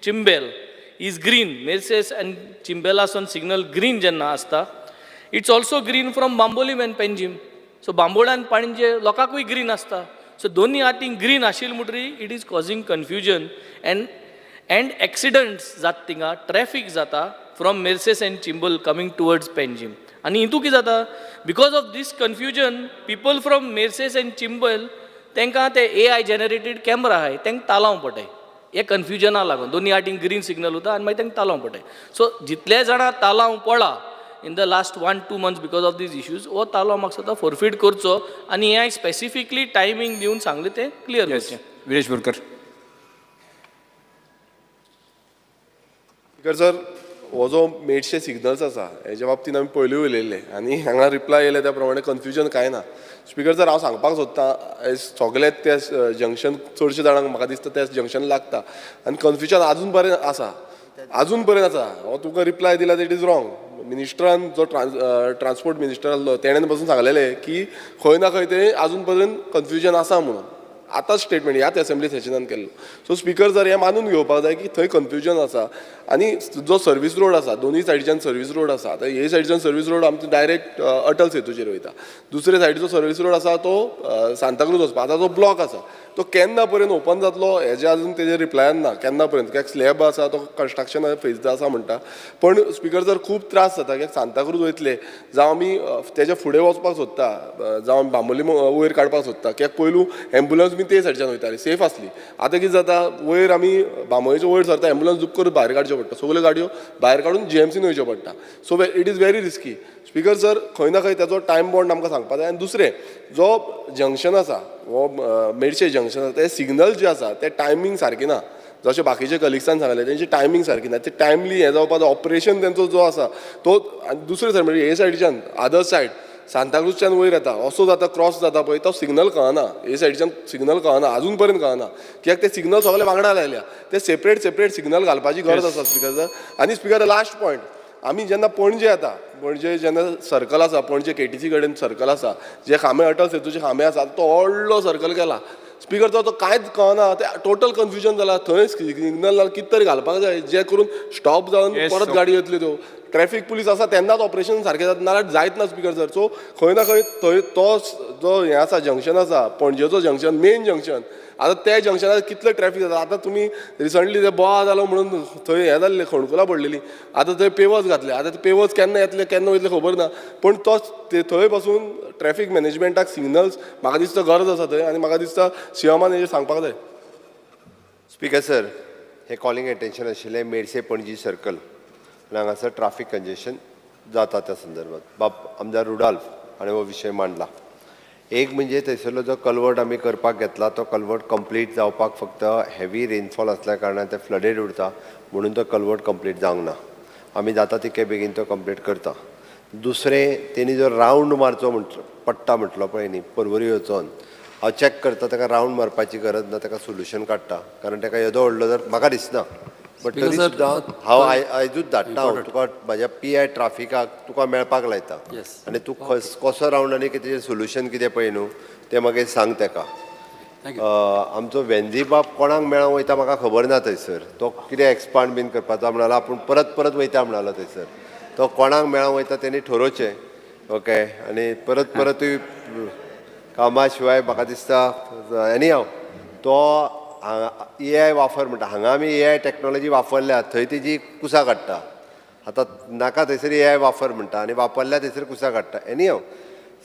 Chimbel is green, Merces and चिंबेलासून signal green जेन्ना आसता, it's also green from Bambolim and Panjim. So Bambolim आनी पणजे लोकांकूय ग्रीन आसता. सो दोनूय हातीन ग्रीन आशिल्ले म्हणटरी it is causing confusion and accidents जाता थिंगा, ट्रॅफीक जाता from Merces and Chimbel coming towards Panjim. आनी हितू कितें जाता, because of this confusion people from Merces and Chimbel तांकां ते AI generated camera आहाय तांकां तालांव पडटाय. हे कन्फ्युजना लागून दोनूय हातीन ग्रीन सिग्नल उरता आनी मागीर तांकां तालांव पडटाय. सो जितले जाणां तालांव पडला in the last 1-2 months because of these issues, हो तालांव म्हाका दिसता फोरफीट करचो आनी हें स्पेसिफिकली टायमींग दिवन सांगलें तें क्लियर करचें. विरेश बोरकर. स्पीकर सर, हो जो मेडशे सिग्नल्स आसा हेज्या बाबतीन आमी पयलीं उलयल्ले आनी हांगा रिप्लाय येयले त्या प्रमाणे कन्फ्युजन कांय ना. स्पिकर सर, हांव सांगपाक सोदतां, सगळे ते जंक्शन चडशे जाणांक म्हाका दिसता ते जंक्शन लागता आनी कन्फ्युजन आजून पर्यंत आसा, आजून पर्यंत आसा. हो तुका रिप्लाय दिला, it is wrong. मिनिस्टरान जो ट्रान्सपोर्ट मिनिस्टर आसलो तेणेन पसून सांगलेलें की खंय ना खंय ते आजून पर्यंत कन्फ्युजन आसा म्हणून. आतां स्टेटमेंट ह्याच एसेंब्ली सेशनान केल्लो. सो स्पिकर सर, हें मानून घेवपाक जाय की थंय कन्फ्युजन आसा आनी जो सर्वीस रोड आसा, दोनूय सायडीच्यान सर्वीस रोड आसा. आतां हे सायडीच्यान सर्वीस रोड आमचो डायरेक्ट अटल सेतूचेर वयता, दुसरे सायडीचो सर्वीस रोड आसा तो सांताक्रूज वचपा. आतां जो ब्लॉक आसा तो केन्ना पर्यंत ओपन जातलो हेजे अजून तेजेर रिप्लायन ना केन्ना पर्यंत, कित्याक स्लॅब आसा तो कन्स्ट्रक्शन फेज आसा म्हणटा. पण स्पिकर सर, खूब त्रास जाता कित्याक सांताक्रूज वयतले जावं आमी तेज्या फुडें वचपाक सोदता, जावं बांबोली वयर काडपाक सोदता, कित्याक पयलू एम्बुलन्स बी ते सायडच्यान वयताली, सेफ आसली. आतां कितें जाता, वयर आमी बांबोळेचे वयर सरता, एम्बुलन्स झूप करून भायर काडच्यो पडटा, सगल्यो गाडयो भायर काडून जीएमसीन वयच्यो पडटा. So it is very risky, speaker sir. खंय ना खंय तेजो टायम बॉन्ड आमकां सांगपा जाय. आनी दुसरें, जो जंक्शन आसा, हो मेडशे जंक्शन आसा, ते सिग्नल जे आसा ते टायमींग सारकी ना. जशें बाकीचे कलिग्सान सांगलें, तेंची टायमींग सारकी ना, ते टायमली हें जावपा जाय. ऑपरेशन तेंचो जो आसा तो. आनी दुसरे सायड म्हणजे हे सायडीच्यान अदर सायड सांताक्रूजच्यान वयर येता, असो जाता, क्रॉस जाता पळय, तो सिग्नल कळना. हे सायडीच्यान सिग्नल कळना, अजून पर्यंत कळना, कित्याक ते सिग्नल सगळे वांगडा लायल्या. ते सेपरेट सेपरेट सिग्नल घालपाची गरज आसा, स्पिकर सर. आनी स्पिकर, लास्ट पॉयंट, आमी जेन्ना पणजे येता, पणजे जेन्ना सर्कल आसा, पणजे केटीसी कडेन सर्कल आसा, जे खांबे अटल सेतूचे खांबे आसा, तो व्हडलो सर्कल केला स्पिकर, तो कांयच कळना, ते टोटल कन्फ्युजन जाला. थंय सिग्नल कितें तरी घालपाक जाय जे करून स्टॉप जावन परत गाडी येतली. त्यो ट्रॅफिक पुलीस आसा तेन्नाच ऑपरेशन सारकें जाता, नाल्यार जायत ना स्पिकर सर. सो खंय ना खंय थंय तो जो हें आसा, जंक्शन आसा, पणजेचो जंक्शन, मेन जंक्शन, आतां त्या जंक्शनार कितलें ट्रॅफिक जाता. आतां तुमी रिसंटली ते बोवा जालो म्हणून थंय हें जाल्लें, खणकुलां पडलेलीं. आतां थंय पेवर्स घातले, आतां ते पेवर्स केन्ना येतले केन्ना वयतले खबर ना. पूण तो थंय पासून ट्रॅफिक मॅनेजमेंटाक सिग्नल्स म्हाका दिसता गरज आसा थंय आनी म्हाका दिसता सीएमान हेजेर सांगपाक जाय. स्पीकर सर, हे कॉलिंग अटेन्शन आशिल्लें मेडसे पणजी सर्कल आनी हांगासर ट्राफीक कंजेशन जाता त्या संदर्भात. बाब आमदार रुडाल्फ हाणें हो विशय मांडला. एक म्हणजे थंयसरलो जो कलवर्ट आमी करपाक घेतला तो कलवर्ट कंप्लीट जावपाक फक्त हेवी रेनफॉल आसल्या कारणान ते फ्लडेड उरता म्हणून तो कलवर्ट कंप्लीट जावंक ना. आमी जाता तितके बेगीन तो कंप्लीट करता. दुसरें, तेणी जो रावंड मारचो म्हट पडटा म्हटलो पळय न्ही परवरी वचोन, हांव चॅक करता, ताका रावंड मारपाची गरज ना, ताका सोल्युशन काडटा, कारण ताका येदो व्हडलो जर म्हाका दिसना, बट तरी सुद्दां हांव आयजूच धाडटा, हांव तुका म्हाज्या पी I ट्राफिकाक तुका मेळपाक लायता आनी तूं कसो रावंड आनी कितें सोल्युशन कितें पळय न्हू तें मागीर सांग ताका. आमचो वेंजी बाब कोणाक मेळोंक वयता म्हाका खबर ना थंयसर, तो कितें एक्सपांड बीन करपाचो म्हणालो, आपूण परत परत वयता म्हणालो थंयसर, तो कोणाक मेळोंक वयता तेणी ठरोवचें. ओके, आनी परत परतूय कामा शिवाय म्हाका दिसता. एनी हांव तो ए I वापर म्हणटा, हांगा आमी ए I technology वापरल्या थंय तेजी कुसां काडटा. आतां नाका थंयसर ए I वापर म्हणटा आनी वापरल्या थंयसर कुसां काडटा. एनी हांव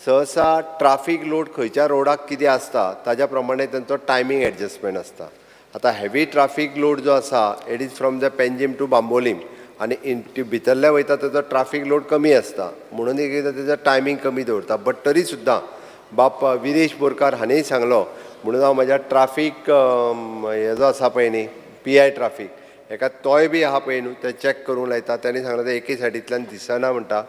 सहसा ट्राफीक लोड खंयच्या रोडाक कितें आसता ताज्या प्रमाणे तेंचो टायमींग एडजस्टमेंट आसता. आतां हेवी ट्राफीक लोड जो आसा, it is from the Panjim to Bambolim आनी भितरल्या वयता तेजो ट्राफीक लोड कमी आसता म्हणून एक एकदां तेजो टायमींग कमी दवरता. बट तरी सुद्दां बाप विरेश बोरकार हांणीय सांगलो म्हणून हांव म्हज्या ट्राफीक हे जो आसा पळय न्ही पी I traffic हेका तोय बी आहा पळय न्हू तें चॅक करूंक लायता. तेणी सांगलां तें एके सायडींतल्यान दिसना म्हणटा,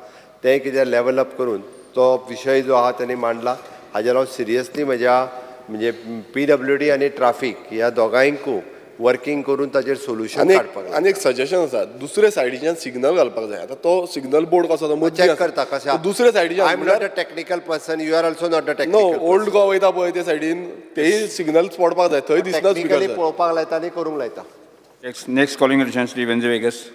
तें कितें लेवल अप करून तो विशय जो आहा तेणी मांडला. हाजेर हांव सिरियसली म्हज्या म्हणजे पीडब्ल्यूडी आनी ट्राफीक ह्या दोगांयकूय वर्किंग करून ताजेर सोल्युशन काडपाक. आनी एक सजेशन आसा, दुसरे सायडीच्यान सिग्नल घालपाक जाय. आतां तो सिग्नल बोर्ड कसो आसा मदीं चॅक करता कशें, दुसरे सायडीच्यान. I am not a technical person, you are also not a technical. No, old Goa वयता पळय ते सायडीन तेय सिग्नल पडपाक जाय, थंय दिसना. टेक्निकली पळोवपाक लायता आनी करूंक लायता. Next calling attention, Shri Venzy Viegas.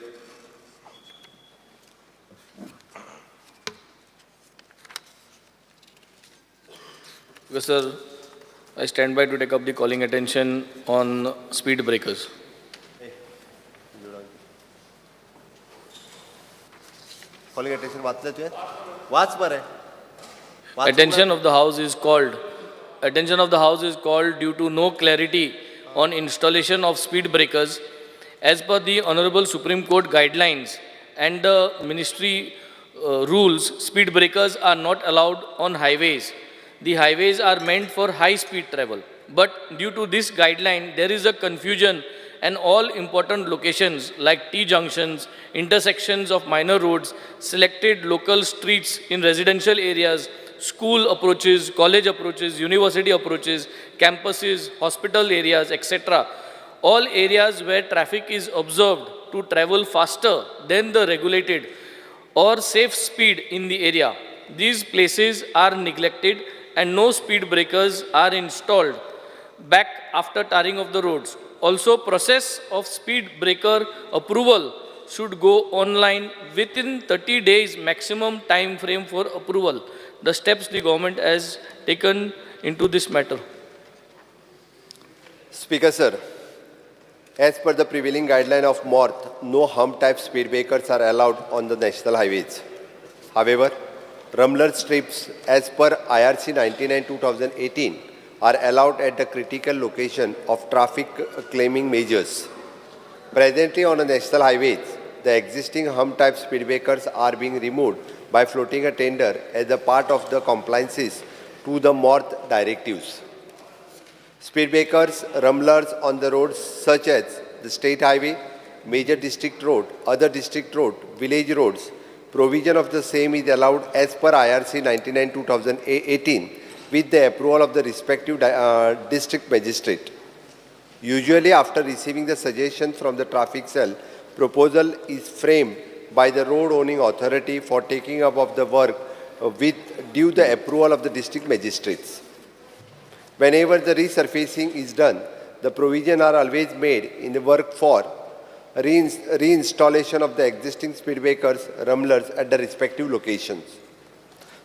Sir, I stand by to take up the calling attention on speed breakers. Calling attention वाचलें तुवें? वाच बरें. Attention of the house is called. Attention of the house is called due to no clarity on installation of speed breakers as per the Honorable Supreme Court guidelines and the ministry rules. Speed breakers are not allowed on highways. The highways are meant for high speed travel. But due to this guideline there is a confusion and all important locations like T junctions, intersections of minor roads, selected local streets in residential areas, school approaches, college approaches, university approaches, campuses, hospital areas, etc. All areas where traffic is observed to travel faster than the regulated or safe speed in the area. These places are neglected and no speed breakers are installed back after tarring of the roads. Also, process of speed breaker approval should go online within 30 days maximum time frame for approval. The steps the government has taken into this matter. Speaker sir, as per the prevailing guideline of MORTH, no hump type speed breakers are allowed on the national highways. However, rumbler strips as per IRC 99-2018 are allowed at the critical location of traffic claiming measures. Presently on the national highways, the existing hump type speed breakers are being removed by floating a tender as a part of the compliances to the MORTH directives. Speed breakers, rumblers on the roads such as the state highway, major district road, other district road, village roads, provision of the same is allowed as per IRC 99-2018 with the approval of the respective district magistrate. Usually after receiving the suggestion from the traffic cell, proposal is framed by the road owning authority for taking up of the work with due the approval of the district magistrates. Whenever the resurfacing is done, the provision are always made in the work for reinstallation of the existing speed breakers, rumblers at the respective locations.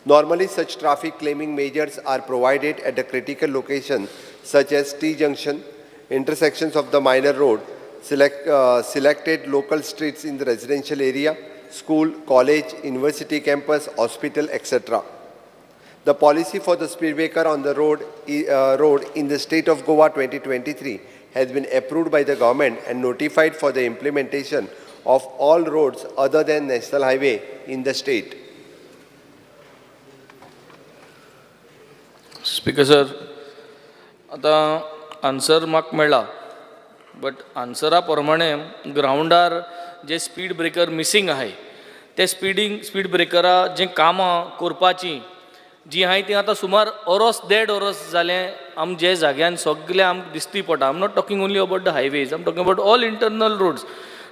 Normally, such traffic claiming measures are provided at the critical location such as T-junction, intersections of the minor road, selected local streets in the residential area, school, college, university campus, hospital, etc. The policy for the speed breaker on the road in the state of Goa 2023 has been approved by the government and notified for the implementation of all roads other than national highway in the state. Speaker sir, आतां answer म्हाका मेळ्ळा, but आन्सरा प्रमाणे ग्रावंडार जे speed breaker missing आहाय ते speed ब्रेकरा जे कामां करपाचीं जीं आहाय तीं आतां सुमार ओरोस देड ओरोस जालें आम जे जाग्यान सगळें आमकां दिश्टी पडटा. I am not talking only about the highways, I am talking about all internal roads,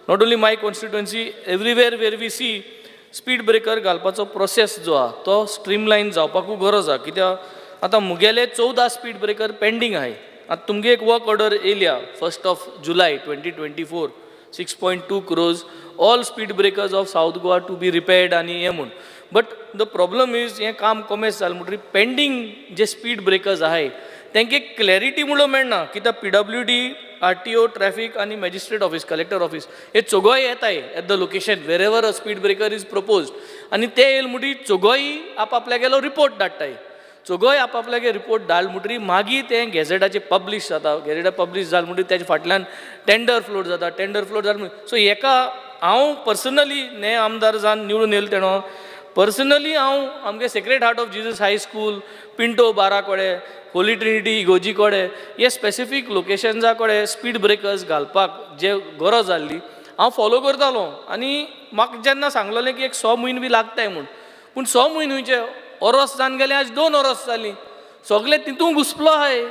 not only my constituency, everywhere where we see speed breaker घालपाचो प्रोसेस जो आहा तो स्ट्रीमलायन जावपाकूय गरज आहा. कित्याक आतां मुगेले 14 स्पीड ब्रेकर पेंडींग आहाय. आतां तुमगे एक वर्क ऑर्डर येयल्या 1 July 2024, 6.2 crores all speed breakers of South Goa to be repaired आनी हें म्हूण. बट the problem is हें काम कोमेस जालें म्हणटकीर पेंडींग जे स्पीड ब्रेकर्स आहाय तेंकां एक क्लॅरिटी म्हणून मेळना. कित्याक PWD, RTO, traffic आनी मॅजिस्ट्रेट ऑफीस, कलेक्टर ऑफीस हे चोगोय येताय at the location wherever a speed breaker is proposed आनी ते येयले म्हणटकीर चोगोय आपआपल्यागेलो रिपोर्ट धाडटाय. चोगोय आपआपल्यागे रिपोर्ट धाडले म्हणटकीर मागीर तें गॅझेटाचेर पब्लीश जाता. गॅझेटार पब्लीश जालें म्हणटकीर तेजे फाटल्यान टेंडर फ्लोट जाता. टेंडर फ्लोट जालें सो हेका हांव पर्सनली ने आमदार जावन निवडून येयलो तेणो पर्सनली हांव आमगे Sacred Heart of Jesus High School Pinto बारा कडेन, होली ट्रिनिटी इगोजी कडेन, हे स्पेसिफीक लोकेशन्सा कडेन स्पीड ब्रेकर्स घालपाक जे गरज जाल्ली हांव फॉलो करतालो. आनी म्हाका जेन्ना सांगलेलें की एक 6 म्हयने बी लागताय म्हूण, पूण 6 म्हयने खंयचे ओरोस जावन गेलें, आज 2 ओरोस जालीं, सगळें तितूंत घुसपलो आहाय.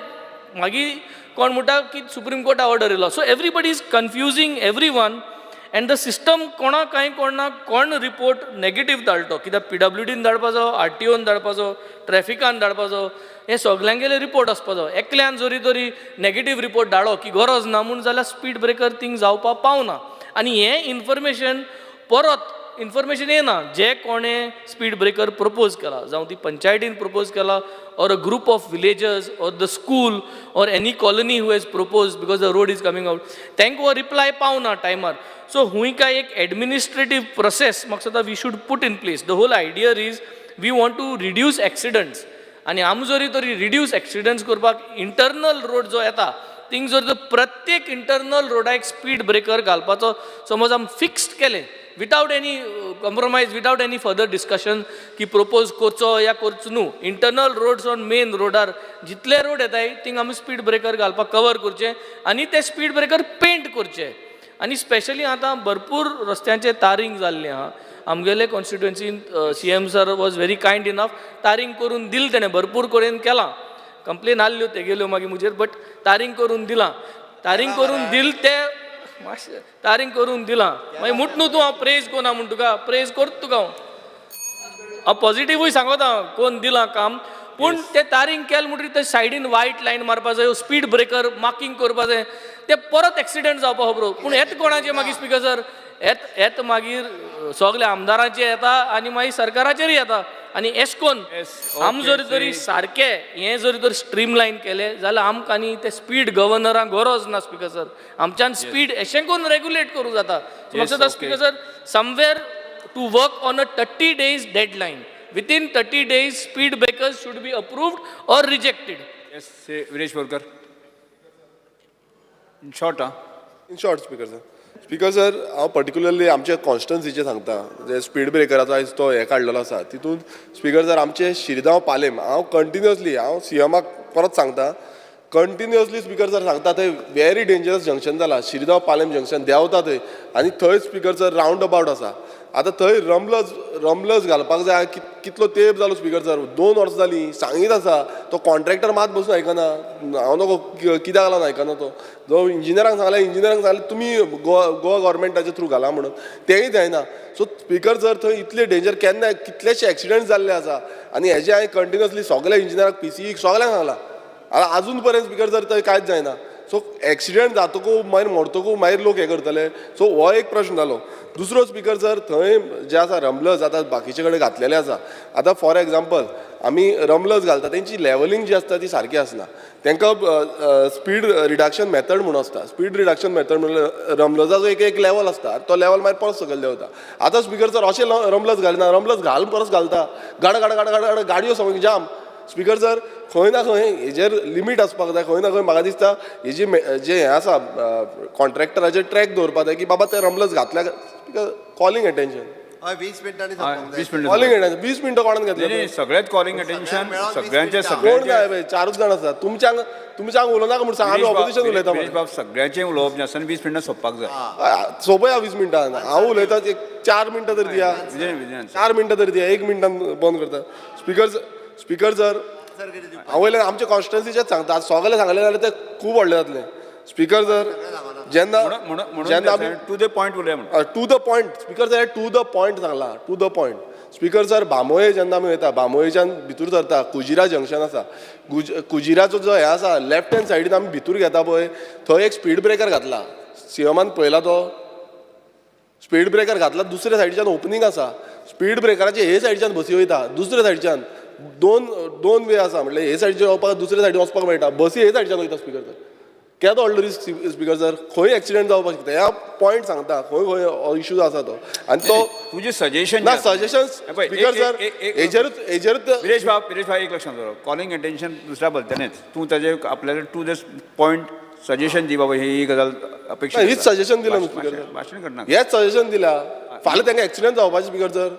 मागीर कोण म्हणटा की सुप्रीम कोर्टा ऑर्डर येयलो. So everybody is confusing every one and the system. कोणाक कांय कोणा कोण रिपोर्ट नेगेटीव धाडटो, कित्याक PWDन धाडपाचो, RTOन धाडपाचो, ट्रॅफिकान धाडपाचो, हे सगल्यांगेले रिपोर्ट आसपाचो. एकल्यान जरी तरी नेगेटीव रिपोर्ट धाडलो की गरज ना म्हूण जाल्यार स्पीड ब्रेकर थिंग जावपाक पावना. आनी हें इन्फॉर्मेशन परत इन्फॉर्मेशन येना जे कोणें स्पीड ब्रेकर प्रपोज केला, जावं ती पंचायतीन प्रपोज केला or a group of villagers or the school or any colony who has propose because the road is coming out, तांकां हो रिप्लाय पावना टायमार. सो हुंय काय एक एडमिनिस्ट्रेटीव प्रोसेस म्हाका दिसता we should put in place. The whole idea is we want to reduce accidents आनी आमी जरी तरी रिड्यूस एक्सिडंट्स करपाक इंटरनल रोड जो येता थिंग जर प्रत्येक इंटरनल रोडा एक स्पीड ब्रेकर घालपाचो समज आमी फिक्स्ड केलें without any compromise, without any further discussion की प्रोपोज करचो या करचो न्हू. इंटरनल रोड्स ऑन मेन रोडार जितले रोड येताय थिंग आमी स्पीड ब्रेकर घालपाक कवर करचे आनी ते स्पीड ब्रेकर पेंट करचे. आनी स्पेशली आतां भरपूर रस्त्यांचे तारींग जाल्लें आहा. आमगेले कॉन्स्टिट्युएन्सीन CM sir was very kind enough, tarring करून दिल तेणें, भरपूर कडेन केलां. कंप्लेन आहल्यो तेगेल्यो मागीर म्हजेर, बट तारींग करून दिलां, तारींग करून दिल ते मातशें तारींग करून दिलां. मागीर म्हूट न्हू तूं हांव प्रेज कोना म्हूण, तुका प्रेज करता तुका हांव, हांव पॉजिटिवूय सांगोता कोन दिलां काम. पूण ते तारींग केलें म्हणटकीर ते सायडीन वायट लायन मारपा जाय, स्पीड ब्रेकर मार्कींग करपा जाय, ते परत एक्सिडंट जावपा खबरो. पूण येता कोणाचेर मागीर स्पिकर सर, येत येत मागीर सगल्या आमदारांचेर येता आनी मागीर सरकाराचेरूय येता. आनी एश कोन आम जर तरी सारकें हें जर तर स्ट्रीम लायन केलें जाल्यार आमकां आनी ते स्पीड गव्हर्नरांक गरज ना स्पिकर सर. आमच्यान स्पीड एशें करून रेगुलेट करूं जाता. म्हाका speaker sir, somewhere to work on a 30 days deadline. Within 30 days speed breakers should be approved or rejected. Yes, Viresh Borkar, in short. Ah, in short speaker sir, speaker sir, हांव particularly आमच्या कॉन्स्टिट्युन्सीचें सांगता, जे speed ब्रेकराचो आयज तो हें काडलेलो आसा तितून speaker sir आमचे शिरगांव पालेम हांव कंटिन्युअसली हांव सीएमाक परत सांगता, कंटिन्युअसली स्पीकर सर सांगता, थंय व्हेरी डेंजरस जंक्शन जाला शिरगांव पालेम जंक्शन देंवता थंय आनी थंय स्पीकर सर रावंड अबावट आसा. आतां थंय रमलज रमलज घालपाक जाय. कितलो तेंप जालो स्पीकर सर, 2 वर्सां जालीं सांगीत आसा, तो कॉन्ट्रॅक्टर मात बसून आयकना. हांव नको कित्याक लागून आयकना तो, जो इंजिनियरांक सांगलें, इंजिनियरांक सांगलें तुमी गोवा गोवा गव्हर्मेंटाच्या थ्रू घाला म्हणून, तेंय जायना. सो स्पीकर सर थंय इतले डेंजर, केन्ना कितलेशे एक्सिडंट जाल्ले आसा आनी हेजे हांवें कंटिन्युअसली सगल्या इंजिनियरांक पीसीईक सगल्यांक सांगलां, आतां आजून पर्यंत स्पीकर सर थंय कांयच जायना. सो एक्सिडंट जातकू मागीर मरतकू मागीर लोक हें करतले. सो हो एक प्रश्न जालो. दुसरो स्पीकर सर थंय जे आसा रमलज आतां बाकीचे कडेन घातलेले आसा. आतां फॉर एग्जाम्पल आमी रमलज घालता तेंची लेवलिंग जी आसता ती सारकी आसना. तांकां स्पीड रिडक्शन मेथड म्हणून आसता. स्पीड रिडक्शन मेथड म्हणल्यार रमलजाचो एक एक लेवल आसता, तो लेवल मागीर परत सकयल देंवता. आतां स्पीकर सर अशें रमलज घालना, रमलज घाल परत घालता, गाड गाड गाड गाड गाड गाडयो सामक्यो जाम. स्पीकर सर खंय ना खंय हेजेर लिमीट आसपाक जाय. खंय ना खंय म्हाका दिसता हेजी जे हें आसा कॉन्ट्रॅक्टराचेर ट्रॅक दवरपाक जाय की बाबा ते रमलज घातल्या. कॉलिंग एटेन्शन, हय, 20 मिनटांनी सोंपोवंक जाय. 20 मिनटां. कॉलिंग एटेन्शन 20 मिनटां कोणान घेतलें? नाही, सगळ्यात कॉलिंग अटेन्शन सगळ्यांचे. कोण सगळ्यांचे काय बाय, 4च जाण आसा. तुमच्यांक तुमच्यांक उलोवनाका म्हूण सांग, आमी ऑपोजिशन उलयता. विरेश बाब, सगळ्यांचें उलोवप जें आसा 20 मिनटां सोंपपाक जाय. सोंपया 20 मिनटां. हांव उलयता एक 4 मिनटां तरी दिया, 4 मिनटां तरी दिया, 1 मिनटान बंद करता. स्पीकर स्पीकर सर हांव वयल्यान आमच्या कॉन्स्टिट्युन्सीचेच सांगता, सगळें सांगलें जाल्यार तें खूब व्हडलें जातलें. स्पीकर सर जेन्ना जेन्ना आमी टू the point उलया म्हणून, to the point speaker sir, to the point सांगला, to the point. Speaker sir Bambolim जेन्ना आमी वयता, बांबोळेच्यान भितर सरता, कुजिरा जंक्शन आसा, कुजिराचो जो हें आसा लेफ्ट हँड सायडीन आमी भितर घेता पळय, थंय एक स्पीड ब्रेकर घातला. सीएमान पळयला तो स्पीड ब्रेकर घातला, दुसऱ्या सायडीच्यान ओपनींग आसा. स्पीड ब्रेकराचे हे सायडीच्यान बसी वयता, दुसऱ्या सायडीच्यान दोन दोन वे आसा, म्हणल्यार हे सायडीच्यान वचपाक दुसऱ्या सायडीन वचपाक मेळटा, बसी हे सायडीच्यान वयता. स्पीकर सर केदो व्हडलो रिस्क स्पीकर सर, खंय एक्सिडंट जावपाक शकता. ह्या पॉयंट सांगता खंय खंय इश्यूज आसा तो. आनी तो तुजें सजेशन ना, सजेशन स्पीकर सर हेजेरूच हेजेरूच. विरेश बाब, विरेश बाब, एक लक्षात दवर, कॉलिंग अटेन्शन दुसऱ्या भलत्यानेच तूं ताजे आपल्याला टू the point suggestion दी बाबा, ही गजाल अपेक्षा. हीच सजेशन दिलां न्हू स्पीकर सर, भाशण करना. हेच सजेशन दिला. फाल्यां तांकां एक्सिडंट जावपाचें स्पीकर सर.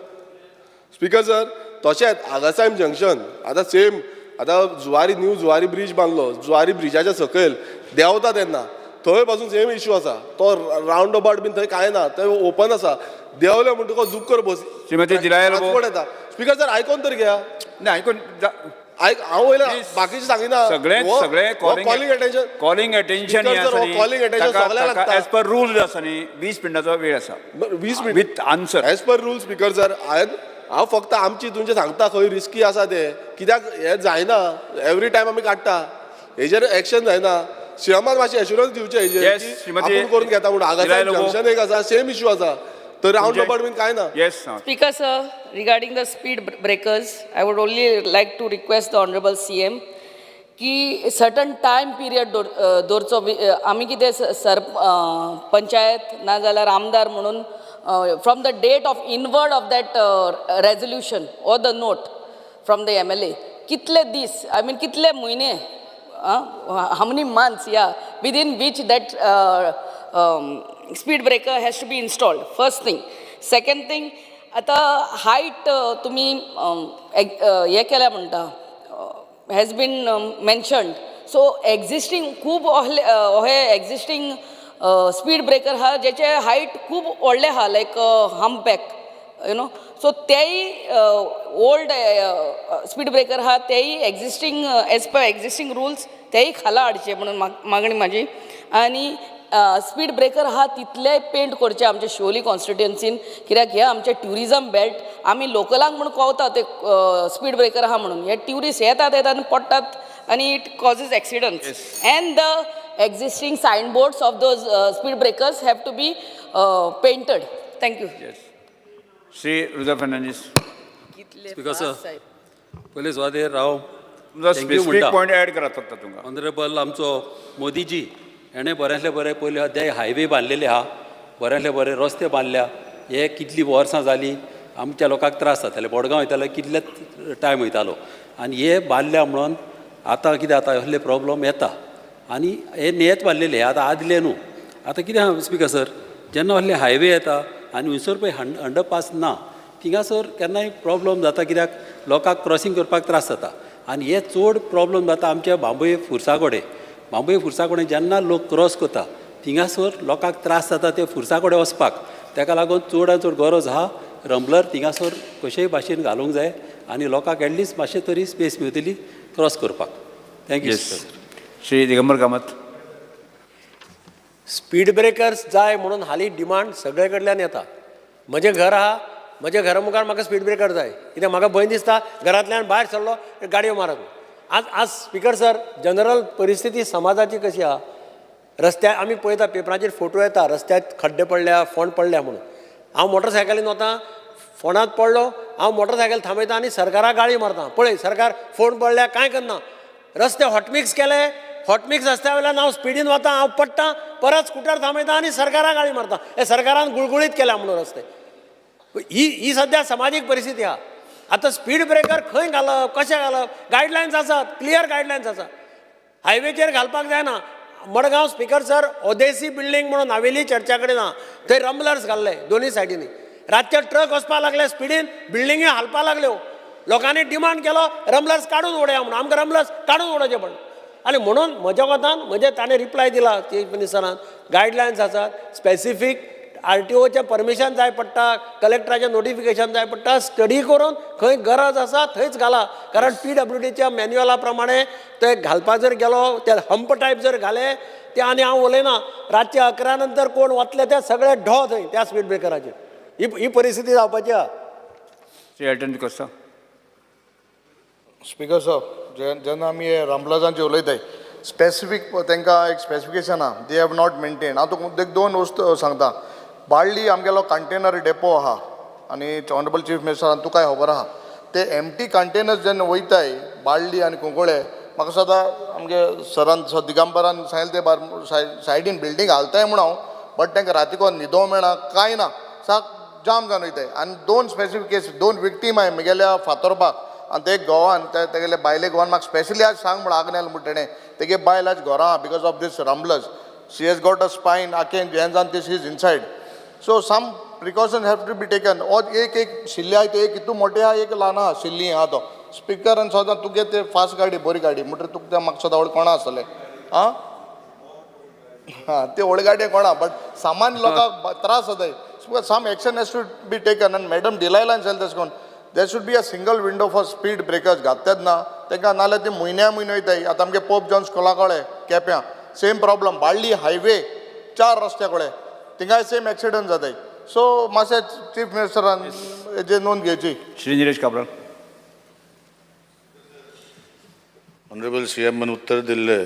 स्पीकर सर तशेंच आगासायम जंक्शन आतां सेम, आतां जुवारी न्यू जुवारी ब्रीज बांदलो, जुवारी ब्रिजाच्या सकयल देंवता तेन्ना थंय पासून सेम इशू आसा. तो रावंड अबाउट बीन थंय कांय ना, थंय ओपन आसा. देंवले म्हणटकच जुक्कर बस श्रीमती दिलाया लोबो. ट्रान्सपोर्ट येता. स्पीकर सर आयकोन तर घेया. ना, आयकून आयक, हांव वयल्या बाकीचे सांगिना. सगळे सगळे calling attention, calling attention calling attention सगळ्यांक लागता. एज पर रूल आसा न्ही, 20 मिनटाचो वेळ आसा, 20 minute with answer. As per rule speaker sir, हांवें हांव फक्त आमची तुमचें सांगता खंय रिस्की आसा ते, कित्याक हें जायना. एवरी टायम आमी काडटा, हेजेर एक्शन जायना. सीएमान मातशें एश्युरन्स दिवचें हेजेर Yes, की श्रीमती आपूण करून घेता म्हणून. दिलाय आगासाहेब लोबो. जंक्शन एक आसा, सेम इश्यू आसा, तर रावंड अबाउट बीन कांय ना. Yes. Speaker sir, regarding the speed breakers, I would only like to request the Honorable CM की सर्टन टायम पिरियड दवरचो. आमी कितें सर पंचायत नाजाल्यार आमदार म्हणून from the date of inward of that resolution or the note from the MLA कितले दीस, I mean कितले म्हयने, how many months, yeah, within which that speed breaker has to be installed, first thing. Second thing, आतां height तुमी हें केल्या म्हणटा, has been mentioned. So existing खूब अहले हे एग्जिस्टींग स्पीड ब्रेकर आहा जेचे हायट खूब व्हडले आहा, लायक humpback. सो तेय ओल्ड स्पीड ब्रेकर आहा, तेय existing, as per existing rules तेय खाला हाडचे म्हणून मागणी म्हाजी. आनी स्पीड ब्रेकर आहा तितलेय पेंट करचे आमचे शिवोली कॉन्स्टिट्युएन्सीन, कित्याक हे आमचे ट्युरिजम बेल्ट. आमी लोकलांक म्हूण कळता ते स्पीड ब्रेकर आहा म्हणून. हे ट्युरिस्ट येतात येतात आनी पडटात आनी it causes accidents. And the existing sign boards of those speed breakers have to be painted. Thank you. Shri Rudolf Fernandes. Speaker sir, पयले सुवातेर हांव तुमचो thank you specific म्हणटा. पॉयंट ऍड करात फक्त तुमकां. ऑनरेबल आमचो मोदीजी हेणें बऱ्यांतले बरें पयले अध्याय हायवे बांदलेले आहा, बऱ्यांतले बरे रस्ते बांदल्या. हे कितलीं वर्सां जालीं आमच्या लोकांक त्रास जाताले, मडगांव वयताले कितले टायम वयतालो, आनी हे बांदल्या म्हणून आतां कितें जाता, असले प्रॉब्लम येता. आनी हे नेत बांदलेले आतां आदले न्हू. आतां कितें आहा स्पिकर सर, जेन्ना असले हायवे येता आनी हुंयसर पळय अंडरपास ना, थिंगासर केन्नाय प्रॉब्लम जाता, कित्याक लोकांक क्रॉसींग करपाक त्रास जाता. आनी हे चड प्रॉब्लम जाता आमच्या बांबोये फुरसा कडेन. बांबोये फुरसा कडेन जेन्ना लोक क्रॉस करता थिंगासर लोकांक त्रास जाता ते फुरसा कडेन वचपाक. तेका लागून चडान चड गरज आहा रंबलर थिंगासर कशेय भाशेन घालूंक जाय आनी लोकांक एटलिस्ट मातशें तरी स्पेस मेळटली क्रॉस करपाक. Thank you. Yes. Shri Digambar Kamat. Speed breakers जाय म्हणून हालीं डिमांड सगळे कडल्यान येता. म्हजें घर आहा, म्हज्या घरा मुखार म्हाका स्पीड ब्रेकर जाय, कित्याक म्हाका भंय दिसता घरांतल्यान भायर सरलो गाडयो मारत. आज स्पिकर सर, जनरल परिस्थिती समाजाची कशी आहा, रस्त्यार आमी पळयता पेपराचेर फोटो येता, रस्त्यार खड्डे पडल्या, फोंड पडल्या म्हणून. हांव मोटरसायकलीन वता, फोंडांत पडलो, हांव मोटरसायकल थांबयता आनी सरकाराक गाळी मारता, पळय सरकार फोंड पडल्या कांय करना, रस्ते हॉटमिक्स केले, हॉटमिक्स रस्त्या वयल्यान हांव स्पिडीन वता, हांव पडटा, परत स्कुटर थांबयता आनी सरकाराक गाळी मारता, हे सरकारान गुळगुळीत केल्या म्हणून रस्ते. ही ही सद्या समाजीक परिस्थिती आहा. आतां स्पीड ब्रेकर खंय घालप, कशें घालप, गायडलायन्स आसात, क्लियर गायडलायन्स आसा, हायवेचेर घालपाक जायना. मडगांव स्पिकर सर, ओदेसी बिल्डींग म्हणून नावेली चर्चा कडेन आहा, थंय रंबलर्स घाल्ले दोनूय सायडींनी. रातचे ट्रक वचपाक लागले स्पिडीन, बिल्डिंगी हालपाक लागल्यो. लोकांनी डिमांड केलो रंबलर्स काडून उडया म्हणून, आमकां रंबलर्स काडून उडोवचे पडले. आनी म्हणून म्हज्या मतान, म्हणजे ताणें रिप्लाय दिला चीफ मिनिस्टरान, गायडलायन्स आसात, स्पेसिफीक आरटीओचें परमिशन जाय पडटा, कलेक्टराचें नोटिफिकेशन जाय पडटा, स्टडी करून खंय गरज आसा थंयच घाला. कारण पीडब्ल्यूडीच्या मॅन्युअला प्रमाणे ते घालपा जर गेलो, ते हंप टायप जर घाले ते, आनी हांव उलयना, रातचे 11 नंतर कोण वतले ते सगळे ढो थंय त्या स्पीड ब्रेकराचेर. ही ही परिस्थिती जावपाची आहा. Shri Elton D'Costa. Speaker sir, जेन्ना आमी हे रंबलर्सांचे उलयताय, स्पेसिफीक तांकां एक स्पेसिफिकेशन आहा, they have not maintain. हांव तुका एक दोन वस्तू सांगता. बाळ्ळी आमगेलो कंटेनर डेपो आहा आनी ऑनरेबल चीफ मिनिस्टरान तुकाय खबर आहा, ते एमटी कंटेनर्स जेन्ना वयताय बाळ्ळी आनी कुंकळे, म्हाका सदां आमगे सरान दिगंबरान सांगलें ते बार सायडीन बिल्डींग घालताय म्हूण हांव, बट तांकां रातीको न्हिदो मेळना कांय ना, साक जाम जावन वयताय. आनी दोन स्पेसिफीक केस, दोन विक्टीम आहाय म्हगेल्या फातोरपाक, आनी ते घोवान तेगेले बायले घोवान म्हाका स्पेशली आज सांग म्हण आग्नेल म्हण तेणें, तेगे बायल आज घरा आहा because of this rumblers, she has got a spine आखेन हें जावन this is inside. So some precaution have to be taken. और एक एक शिल्ली आहा ते एक हितू मोटे आहा, एक ल्हान आहा शिल्ली आहा. तो स्पिकर आनी सदां तुगे ते फास्ट गाडी बरी गाडी म्हणटकीर तुका ते म्हाका सदां व्हड कोणा आसतलें आं हां ते व्हड गाडये कोणा, बट सामान्य लोकांक त्रास जाताय. Some action has to be taken. आनी मॅडम डिलायलान जालें तशें करून there should be a single window for speed breakers घातलेच ना तांकां, नाल्यार ते म्हयन्या म्हयनो वयताय. आतां आमगे पोप जॉन स्कुला कडेन केप्यां सेम प्रॉब्लम, बाळ्ळी हायवे 4 रस्त्या कडेन थिंगाय सेम एक्सिडंट जाताय. सो मातशें चीफ मिनिस्टरान हेजेर नोंद घेवची. श्री निलेश काब्राल. ऑनरेबल सी एमान उत्तर दिल्लें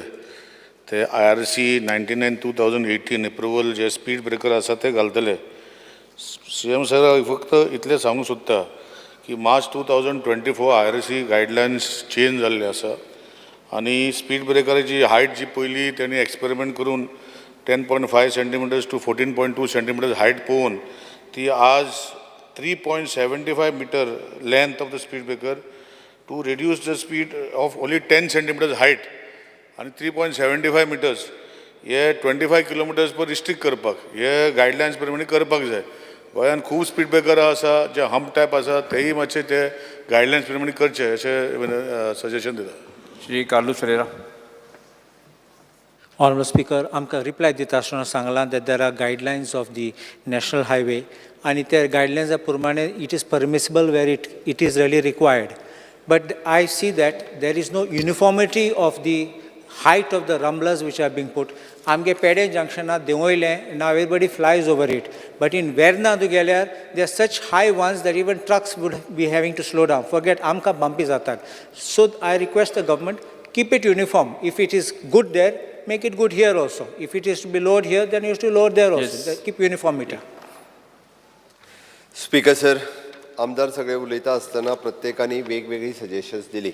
ते IRC 99/2018 approval जे स्पीड ब्रेकर आसा ते घालतले. सी एम सर, फक्त इतलें सांगूंक सोदता की March 2024 IRC guidelines change जाल्ले आसा आनी स्पीड ब्रेकराची हायट जी पयली तेणी एक्सपेरिमेंट करून 10.5 centimeters to 14.2 centimeters height पळोवन ती आज 3.75 meter length of the speed breaker to reduce the speed of only 10 centimeters height आनी 3.75 मिटर्स हे 25 किलोमिटर्स पर रिस्ट्रिक्ट करपाक हे गायडलायन्स प्रमाणे करपाक जाय. गोंयान खूब स्पीड ब्रेकर आसा जे हम्प टायप आसा तेय मातशे ते गायडलायन्स प्रमाणे करचे अशें सजेशन दिता. श्री कार्लूस फेरेरा. Honorable Speaker, आमकां रिप्लाय दिता आसतना सांगलां that there are guidelines of the national highway आनी त्या गायडलायन्सा प्रमाणे it is permissible where it is really required. But I see that there is no uniformity of the height of the rumblers which are being put. आमगे पेडे जंक्शनार देंवयलें, now everybody flies over it. But in Verna तूं गेल्यार they are such high ones that even trucks would be having to slow down. Forget आमकां bumpy जातात. So I request the government, keep it uniform. If it is good there, make it good here also. If it is to be lowered here, then you have to lower there also. Yes. Keep uniformity. Speaker sir, आमदार सगळे उलयता आसतना प्रत्येकानी वेगवेगळी suggestions दिली.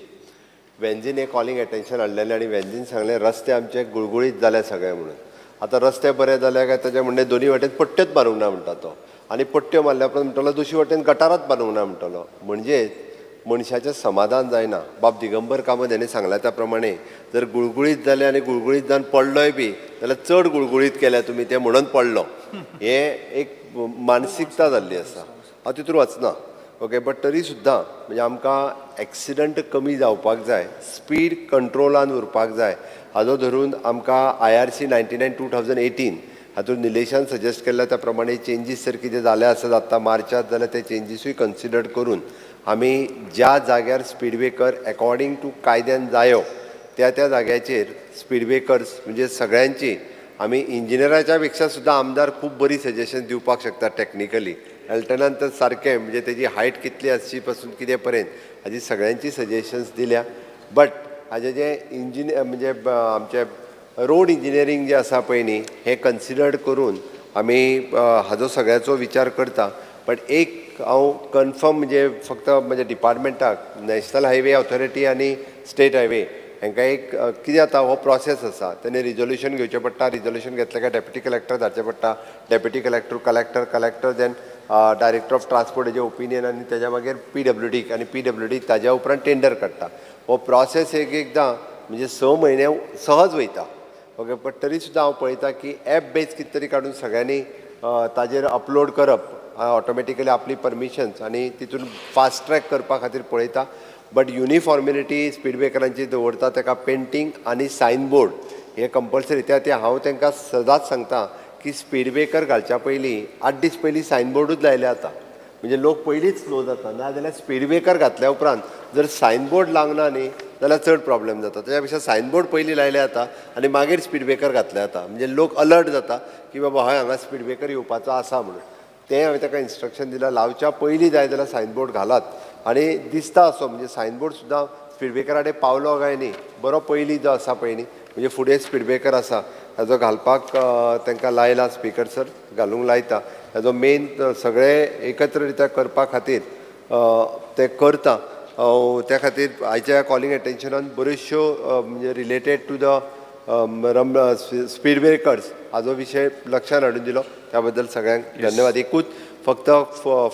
वेंझीन हे calling attention हाडलेलें आनी वेंझीन सांगलें रस्ते आमचे गुळगुळीत जाले सगळे म्हणून. आतां रस्ते बरे जाले काय ताजें म्हणणें दोनी वाटेन पट्ट्योच मारूंक ना म्हणटा तो, आनी पट्ट्यो मारल्या उपरांत म्हणटलो दुसरी वाटेन गटारात बांदूंक ना म्हणटलो. म्हणजे मनशाचें समाधान जायना. बाब दिगंबर कामत हेणें सांगलां त्या प्रमाणे जर गुळगुळीत जालें आनी गुळगुळीत जावन पडलोय बी जाल्यार चड गुळगुळीत केल्या तुमी तें म्हणून पडलो, हें एक मानसिकता जाल्ली आसा. हांव तितून वचना, ओके. बट तरी सुद्दां म्हणजे आमकां एक्सिडंट कमी जावपाक जाय, स्पीड कंट्रोलान उरपाक जाय. हाजो धरून आमकां IRC 99/2018 हातूंत निलेशान सजेस्ट केल्ल्या त्या प्रमाणे चेंजीस जर कितें जाले आसत आत्तां मार्चात जाल्यार ते चेंजीसूय कन्सिडर करून आमी ज्या जाग्यार स्पीड ब्रेकर एकॉर्डींग टू कायद्यान जायो त्या त्या जाग्याचेर स्पीड ब्रेकर्स म्हणजे सगळ्यांची आमी इंजिनियराच्या पेक्षा सुद्दां आमदार खूब बरी सजेशन दिवपाक शकता टॅक्निकली. एल्टनान तर सारकें म्हणजे तेजी हायट कितली आसची पासून कितें पर्यंत हाजी सगळ्यांची सजेशन्स दिल्या. बट हाजें जें इंजिनियर म्हणजे आमचें रोड इंजिनियरींग जें आसा पळय न्ही हें कन्सिडर्ड करून आमी हाजो सगळ्याचो विचार करता. बट एक हांव कन्फर्म म्हणजे फक्त म्हज्या डिपार्टमेंटाक नॅशनल हायवे ऑथॉरिटी आनी स्टेट हायवे हांकां एक कितें जाता हो प्रोसेस आसा, तेणे रिजोल्युशन घेवचें पडटा. रिजोल्युशन घेतलें काय डेप्युटी कलेक्टर धाडचें पडटा, deputy collector collector, collector then director of transport हेजें ओपिनियन आनी तेज्या मागीर PWD आनी PWD ताज्या उपरांत टेंडर काडटा. हो प्रोसेस एक एकदां म्हणजे 6 म्हयने सहज वयता, ओके. बट तरी सुद्दां हांव पळयता की एप बेज कितें तरी काडून सगळ्यांनी ताजेर अपलोड करप ऑटोमॅटिकली आपली परमिशन्स आनी तितून फास्ट ट्रॅक करपा खातीर पळयता. बट युनिफॉर्मिलिटी स्पीड ब्रेकरांची दवरता, ताका पेंटींग आनी सायन बोर्ड हे कंपल्सरी. त्या ते हांव तांकां सदांच सांगता की स्पीड ब्रेकर घालच्या पयलीं 8 दीस पयलीं सायन बोर्डूच लायले जाता, म्हणजे लोक पयलींच स्लो जाता. ना जाल्यार स्पीड ब्रेकर घातल्या उपरांत जर सायन बोर्ड लागना न्ही जाल्यार चड प्रॉब्लेम जाता. ताच्या पेक्षा सायन बोर्ड पयलीं लायले जाता आनी मागीर स्पीड ब्रेकर घातले जाता, म्हणजे लोक अलर्ट जाता की बाबा हय हांगा स्पीड ब्रेकर येवपाचो आसा म्हणून. तें हांवें ताका इन्स्ट्रक्शन दिलां, लावच्या पयलीं जाय जाल्यार सायन बोर्ड घालात आनी दिसता असो म्हणजे सायन बोर्ड सुद्दां स्पीड ब्रेकरा कडेन पावलो काय न्ही बरो पयलीं जो आसा पळय न्ही म्हणजे फुडें स्पीड ब्रेकर आसा ताजो घालपाक तांकां लायला स्पीकर सर घालूंक लायता. ताजो मेन सगळे एकत्र रित्या करपा खातीर ते करता. त्या खातीर आयच्या कॉलिंग एटेन्शनान बऱ्योचश्यो म्हणजे related to the speed breakers हाजो विशय लक्षात हाडून दिलो, त्या बद्दल सगळ्यांक धन्यवाद. एकूच फक्त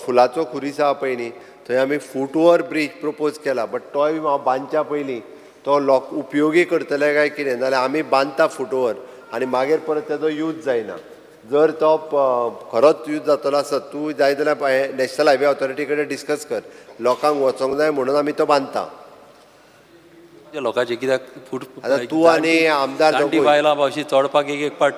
फुलाचो खुरीस आहा पळय न्ही थंय आमी फूट ओवर ब्रीज प्रपोज केला, बट तोय हांव बांदच्या पयलीं तो लोक उपयोगी करतले काय कितें, नाजाल्यार आमी बांदता फूट ओवर आनी मागीर परत तेजो यूज जायना. जर तो खरोच यूज जातलो आसत तूं जाय जाल्यार नॅशनल हायवे ऑथॉरिटी कडेन डिस्कस कर, लोकांक वचोंक जाय म्हणून आमी तो बांदता. लोकांचे कित्याक फूट आतां तूं आनी आमदार जाणटी बायलां अशी चडपाक एक एक पाट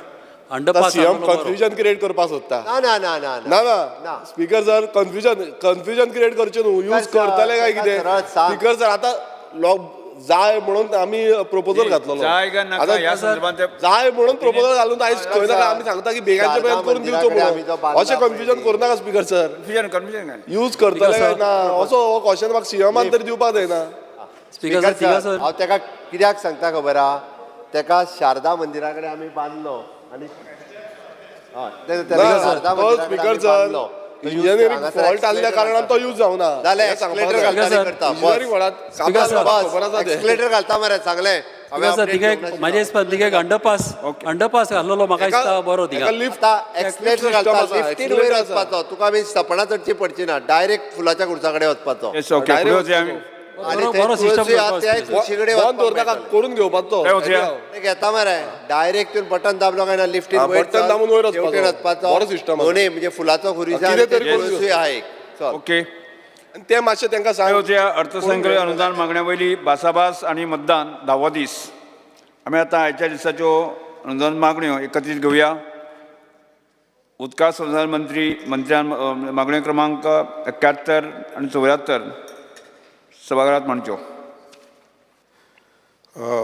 अंडरपास सीएम कन्फ्युजन क्रिएट करपाक सोदता. ना ना ना ना ना ना स्पीकर सर कन्फ्युजन क्रिएट करचें न्हू, यूज करतले काय कितें. स्पीकर सर आतां लोक जाय म्हणून आमी प्रपोजल घातलो, जाय काय नाका ह्या संदर्भात जाय म्हणून प्रपोजल घालून आयज खंय नाका आमी सांगता की बेगाचे बेगीन करून दिवचो म्हणून. अशें कन्फ्युजन करूं नाका स्पीकर सर. कन्फ्युजन यूज करतले काय ना असो हो क्वेश्चन म्हाका सीएमान तरी दिवपाक जायना. स्पीकर सर हांव ताका कित्याक सांगता खबर आहा, ताका शारदा मंदिरा कडेन आमी बांदलो आनी स्पीकर सर इंजिनियरींग फॉल्ट आसल्या कारणान तो यूज जावना. जालें एक्सलेटर घालता मरे सांगलें. म्हाजे हिसपान तिका एक अंडरपास अंडरपास घातलेलो म्हाका दिसता बरो. तिका एक्सलेटर घालता लिफ्टीन वयर वचपाचो, तुका आमी सपणां चडची पडची ना, डायरेक्ट फुलाच्या खुर्सा कडेन वचपाचो. आनी थंय तुळसूय आहा, त्या तुळशी कडेन बंद वचपाक दवरनाका मेळटलें. करून घेवपाचो. ते घेता मरे, डायरेक्ट तुवें बटन दाबलो काय ना लिफ्टीन हा, वयर बटन चल, दाबून वयर वचपाचो. हेवटेन वचपाचो. बरो सिस्टम आसा. दोनूय म्हणजे फुलाचो खुरीस आहा कितें आनी तरी करून तुळसूय आहा एक. चल. ओके. आनी ते मातशें तांकां सांग. अर्थसंकल्प अनुदान मागण्या वयली भासाभास आनी मतदान धावो दीस. आमी आतां आयच्या दिसाच्यो अनुदान मागण्यो एकत्रीत घेवया. उदका संसाधन मंत्री मंत्र्यान मागण्यो क्रमांक 71 आनी 74 सभाघरात मांडच्यो.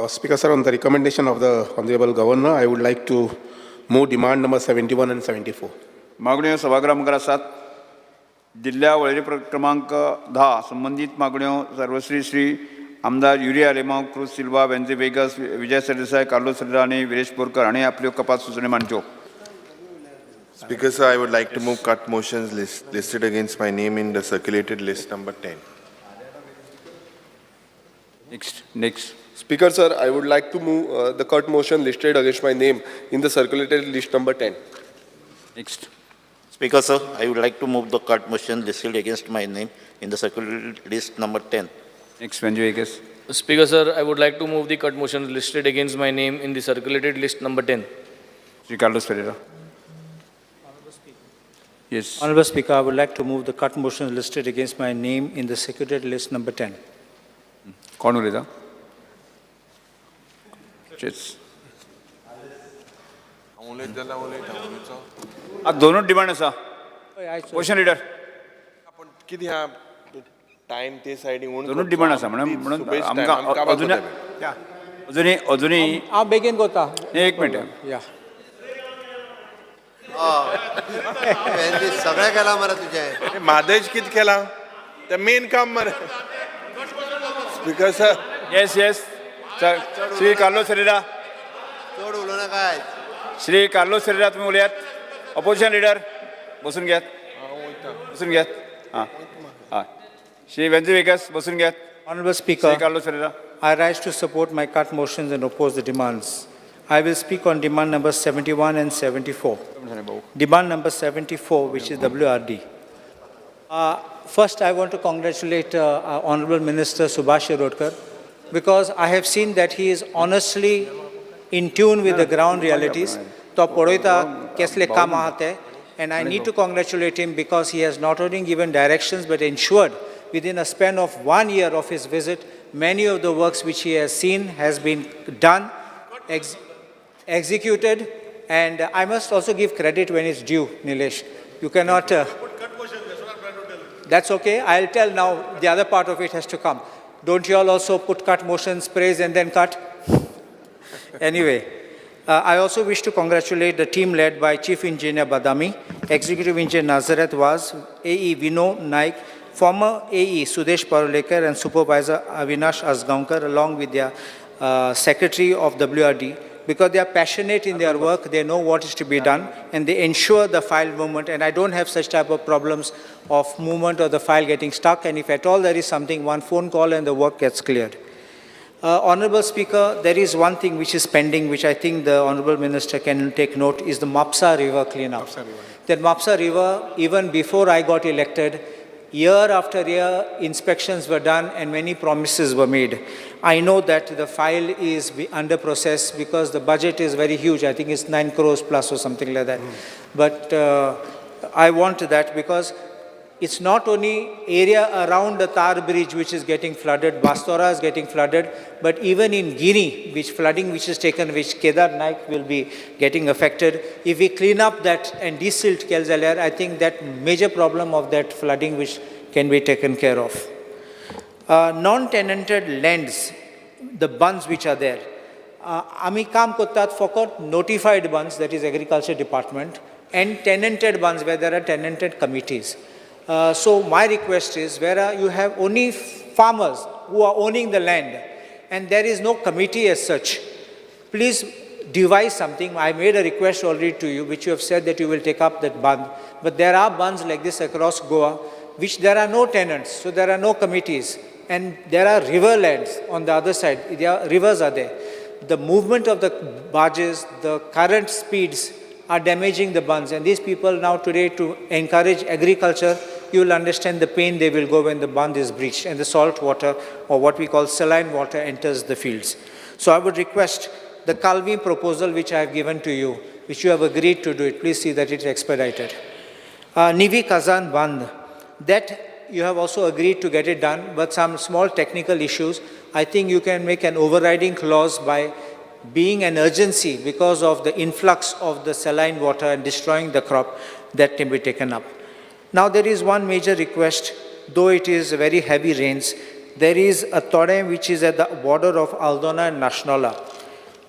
Speaker sir, on the recommendation of the Honorable Governor, I would like to move demand number 71 and 74. मागण्यो सभागृहा मुखार आसात. दिल्ल्या वळेरी क्रमांक 10 संबंदीत मागण्यो सर्वश्री श्री आमदार Yuri Alemao, cruise Silva, वेन्झी vagus, Vijay Sardesai, Carlos सरेरा आनी विरेश बोरकर हांणी आपल्यो कपात सुचोवण्यो मांडच्यो. Speaker sir, I would like to move cut motions listed against my name in the circulated list number 10. Next. Speaker sir, I would like to move the cut motion listed against my name in the circulated list number 10. Next. Speaker sir, I would like to move the cut motion listed against my name in the circulated list number 10. Next, Venjo Vegas. Speaker sir, I would like to move the cut motion listed against my name in the circulated list number 10. Shri Carlos Ferreira. Yes. Honorable Speaker, I would like to move the cut motion listed against my name in the circulated list number 10. कोण उलयता? Yes. आतां दोनूच demand आसा. Question leader. कितें आहा time ते सायडीन. दोनूच डिमांड आसा म्हणून म्हणून आमकां अजून अजुनूय अजुनूय हांव बेगीन कोता. एक मिनट. या. सगळें केलां मरे तुजें. म्हादेश कितें केलां तें मेन काम मरे. Speaker sir. Yes yes. Shri Carlos Ferreira. चड उलोवं नाका आयज. श्री कार्लोस फेरेरा तुमी उलयात. ऑपोजिशन लिडर बसून घेयात. बसून घेयात. आं हय. श्री वेन्झी वेगस बसून घेयात. Honorable Speaker, Shri Carlos Ferreira. I rise to support my cut motions and oppose the demands. I will speak on demand number 71 and 74. Demand number 74, which is WRD. First, I want to congratulate our Honorable Minister Subhash Shirodkar, because I have seen that he is honestly in tune with the ground realities. तो पळयता कसले काम आहा ते, and I need to congratulate him because he has not only given directions but ensured within a span of 1 year of his visit, many of the works which he has seen has been done, executed, and I must also give credit when it's due, Nilesh. You cannot... That's okay. I'll tell now. The other part of it has to come. Don't you all also put cut motions, praise, and then cut? Anyway, I also wish to congratulate the team led by Chief Engineer Badami, Executive Engineer Nazareth Vaz, AE Vino Naik, former AE Sudesh Parulekar, and Supervisor Avinash Asgaonkar, along with their Secretary of WRD, because they are passionate in their work, they know what is to be done, and they ensure the file movement. And I don't have such type of problems of movement or the file getting stuck, and if at all there is something, one phone call and the work gets cleared. Honorable Speaker, there is one thing which is pending, which I think the Honorable Minister can take note, is the Mapsa River cleanup. That Mapsa River, even before I got elected, year after year, inspections were done and many promises were made. I know that the file is under process because the budget is very huge. I think it's 9 crores plus or something like that. But I want that because it's not only area around the Tar Bridge which is getting flooded, Bastora is getting flooded, but even in Guinea, which flooding which is taken, which Kedar Naik will be getting affected. If we clean up that and desilt Kelzaler, I think that major problem of that flooding which can be taken care of. Non-tenanted lands, the bunds which are there. Ami kaam kortat fokot notified bunds, that is agriculture department, and tenanted bunds where there are tenanted committees. So my request is, where you have only farmers who are owning the land and there is no committee as such, please devise something. I made a request already to you, which you have said that you will take up that bund. But there are bunds like this across Goa, which there are no tenants, so there are no committees. And there are river lands on the other side. There are, rivers are there. The movement of the barges, the current speeds are damaging the bunds. And these people now today, to encourage agriculture, you will understand the pain they will go when the bund is breached and the salt water, or what we call saline water, enters the fields. So I would request the Calvi proposal which I have given to you, which you have agreed to do it, please see that it's expedited. Nivi Kazan Bandh, that you have also agreed to get it done, but some small technical issues. I think you can make an overriding clause by being an urgency because of the influx of the saline water and destroying the crop, that can be taken up. Now there is one major request, though it is very heavy rains. There is a Tore which is at the border of Aldona and Nashnola.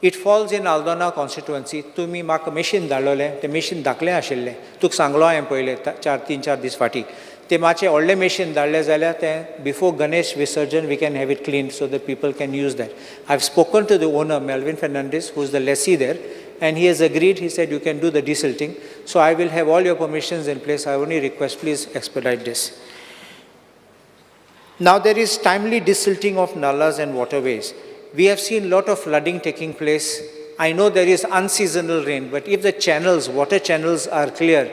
It falls in Aldona constituency. तुमी म्हाका machine धाडलोलें, तें machine धाकलें आशिल्लें, तुका सांगलो हांवें पयलें 4-3-4 दीस फाटीं. ते मातशें व्हडलें मशीन धाडलें जाल्यार तें before Ganesh Visarjan we can have it clean so the people can use that. I have spoken to the owner Melvin Fernandes, who is the lessee there, and he has agreed. He said you can do the desilting. So I will have all your permissions in place. I only request, please expedite this. Now there is timely desilting of nalas and waterways. We have seen a lot of flooding taking place. I know there is unseasonal rain, but if the channels, water channels are clear,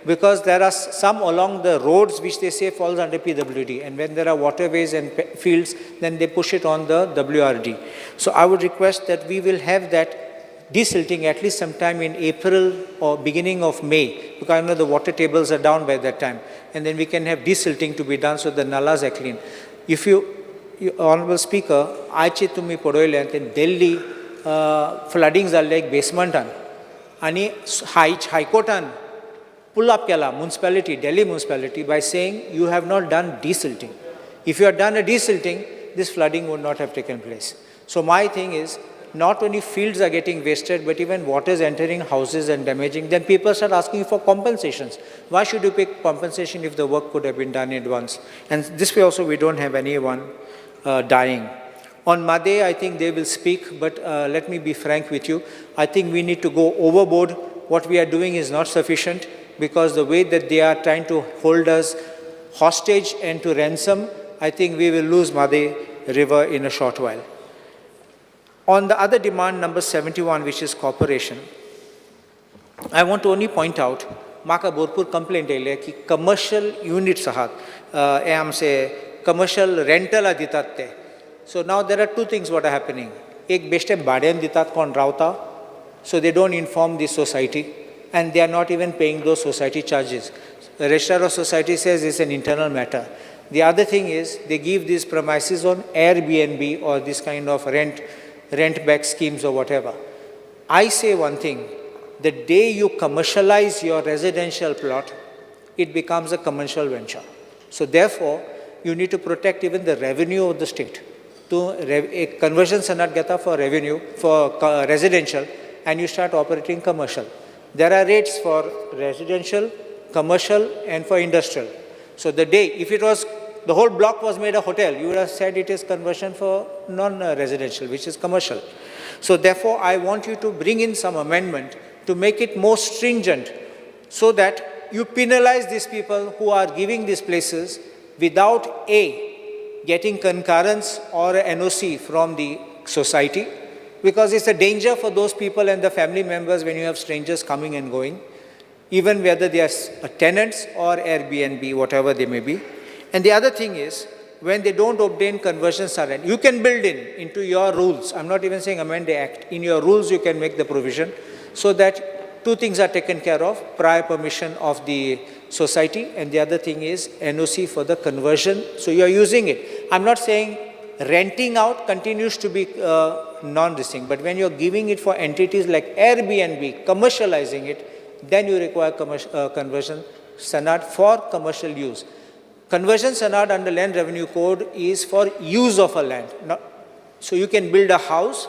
because there are some along the roads which they say falls under PWD, and when there are waterways and fields, then they push it on the WRD. So I would request that we will have that desilting at least sometime in April or beginning of May, because I know the water tables are down by that time, and then we can have desilting to be done so the nalas are clean. If you Honorable Speaker, आयचे तुमी पळयलें ते दिल्ली flooding जाल्लें एक बेसमंटान, आनी हायकोर्टान pull up केला municipality, Delhi municipality, by saying you have not done desilting. If you have done a desilting, this flooding would not have taken place. So my thing is, not only fields are getting wasted, but even water is entering houses and damaging. Then people start asking for compensations. Why should you pay compensation if the work could have been done in advance? And this way also we don't have anyone dying. On Mhadei, I think they will speak, but let me be frank with you. I think we need to go overboard. What we are doing is not sufficient, because the way that they are trying to hold us hostage and to ransom, I think we will lose Mhadei River in a short while. On the other demand, number 71, which is corporation, I want to only point out, म्हाका भरपूर complaint येयले की commercial units आहात, हे आमचे commercial रेंटला दितात ते. So now there are two things what are happening. एक बेश्टे भाड्यान दितात, कोण रावता, so they don't inform the society, and they are not even paying those society charges. The registrar of society says it's an internal matter. The other thing is they give these premises on Airbnb or this kind of rent back schemes or whatever. I say one thing, the day you commercialize your residential plot, it becomes a commercial venture. So therefore, you need to protect even the revenue of the state. To a conversion sanad geta for revenue, for residential, and you start operating commercial. There are rates for residential, commercial, and for industrial. So the day, if it was, the whole block was made a hotel, you would have said it is conversion for non-residential, which is commercial. So therefore, I want you to bring in some amendment to make it more stringent, so that you penalize these people who are giving these places without A, getting concurrence or NOC from the society, because it's a danger for those people and the family members when you have strangers coming and going, even whether they are tenants or Airbnb, whatever they may be. And the other thing is, when they don't obtain conversion sanad, you can build in into your rules. I'm not even saying amend the act. In your rules, you can make the provision so that two things are taken care of: prior permission of the society, and the other thing is NOC for the conversion. So you are using it. I'm not saying renting out continues to be non-distinct, but when you're giving it for entities like Airbnb, commercializing it, then you require conversion sanad for commercial use. Conversion sanad under Land Revenue Code is for use of a land. Not, so you can build a house,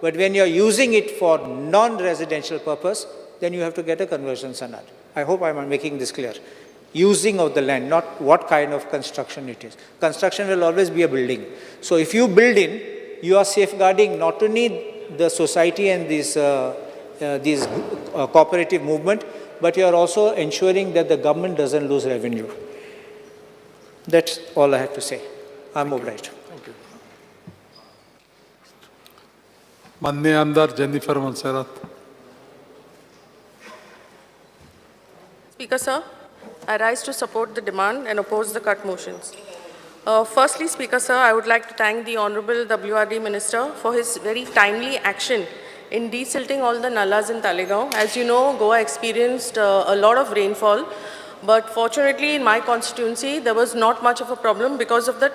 but when you're using it for non-residential purpose, then you have to get a conversion sanad. I hope I'm making this clear. Using of the land, not what kind of construction it is. Construction will always be a building. So if you build in, you are safeguarding not only the society and this cooperative movement, but you are also ensuring that the government doesn't lose revenue. That's all I have to say. I'm obliged. Thank you. माननीय आमदार Jennifer Monserrate. Speaker sir, I rise to support the demand and oppose the cut motions. Firstly, Speaker Sir, I would like to thank the Honorable WRD Minister for his very timely action in desilting all the nallas in Taleigao. As you know, Goa experienced a lot of rainfall, but fortunately in my constituency, there was not much of a problem because of the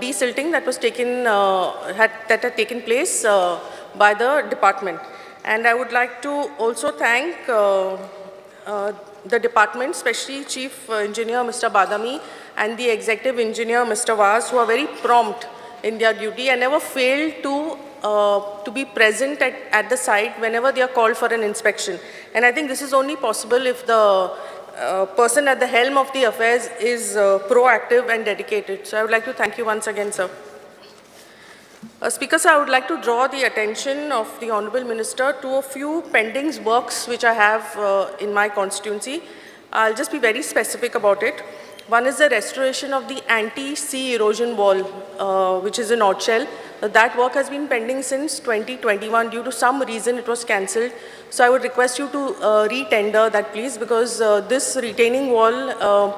desilting that was taken, that had taken place by the department. And I would like to also thank the department, especially Chief Engineer Mr. Badami and the Executive Engineer Mr. Vaz, who are very prompt in their duty and never fail to be present at the site whenever they are called for an inspection. And I think this is only possible if the person at the helm of the affairs is proactive and dedicated. So I would like to thank you once again, sir. Speaker, sir, I would like to draw the attention of the Honorable Minister to a few pending works which I have in my constituency. I'll just be very specific about it. One is the restoration of the anti-sea erosion wall, which is in Odxel. That work has been pending since 2021. Due to some reason, it was cancelled. So I would request you to re-tender that, please, because this retaining wall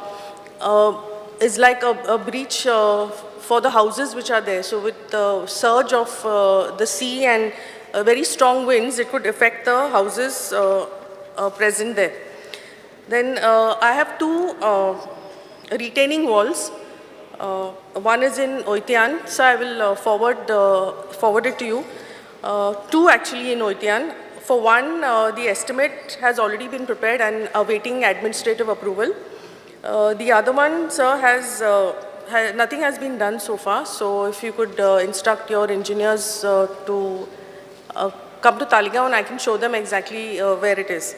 is like a breach for the houses which are there. So with the surge of the sea and very strong winds, it could affect the houses present there. Then I have two retaining walls. One is in Oitian, so I will forward it to you. Two actually in Oitian. For one, the estimate has already been prepared and awaiting administrative approval. The other one, sir, has nothing has been done so far. So if you could instruct your engineers to come to Taleigao, and I can show them exactly where it is.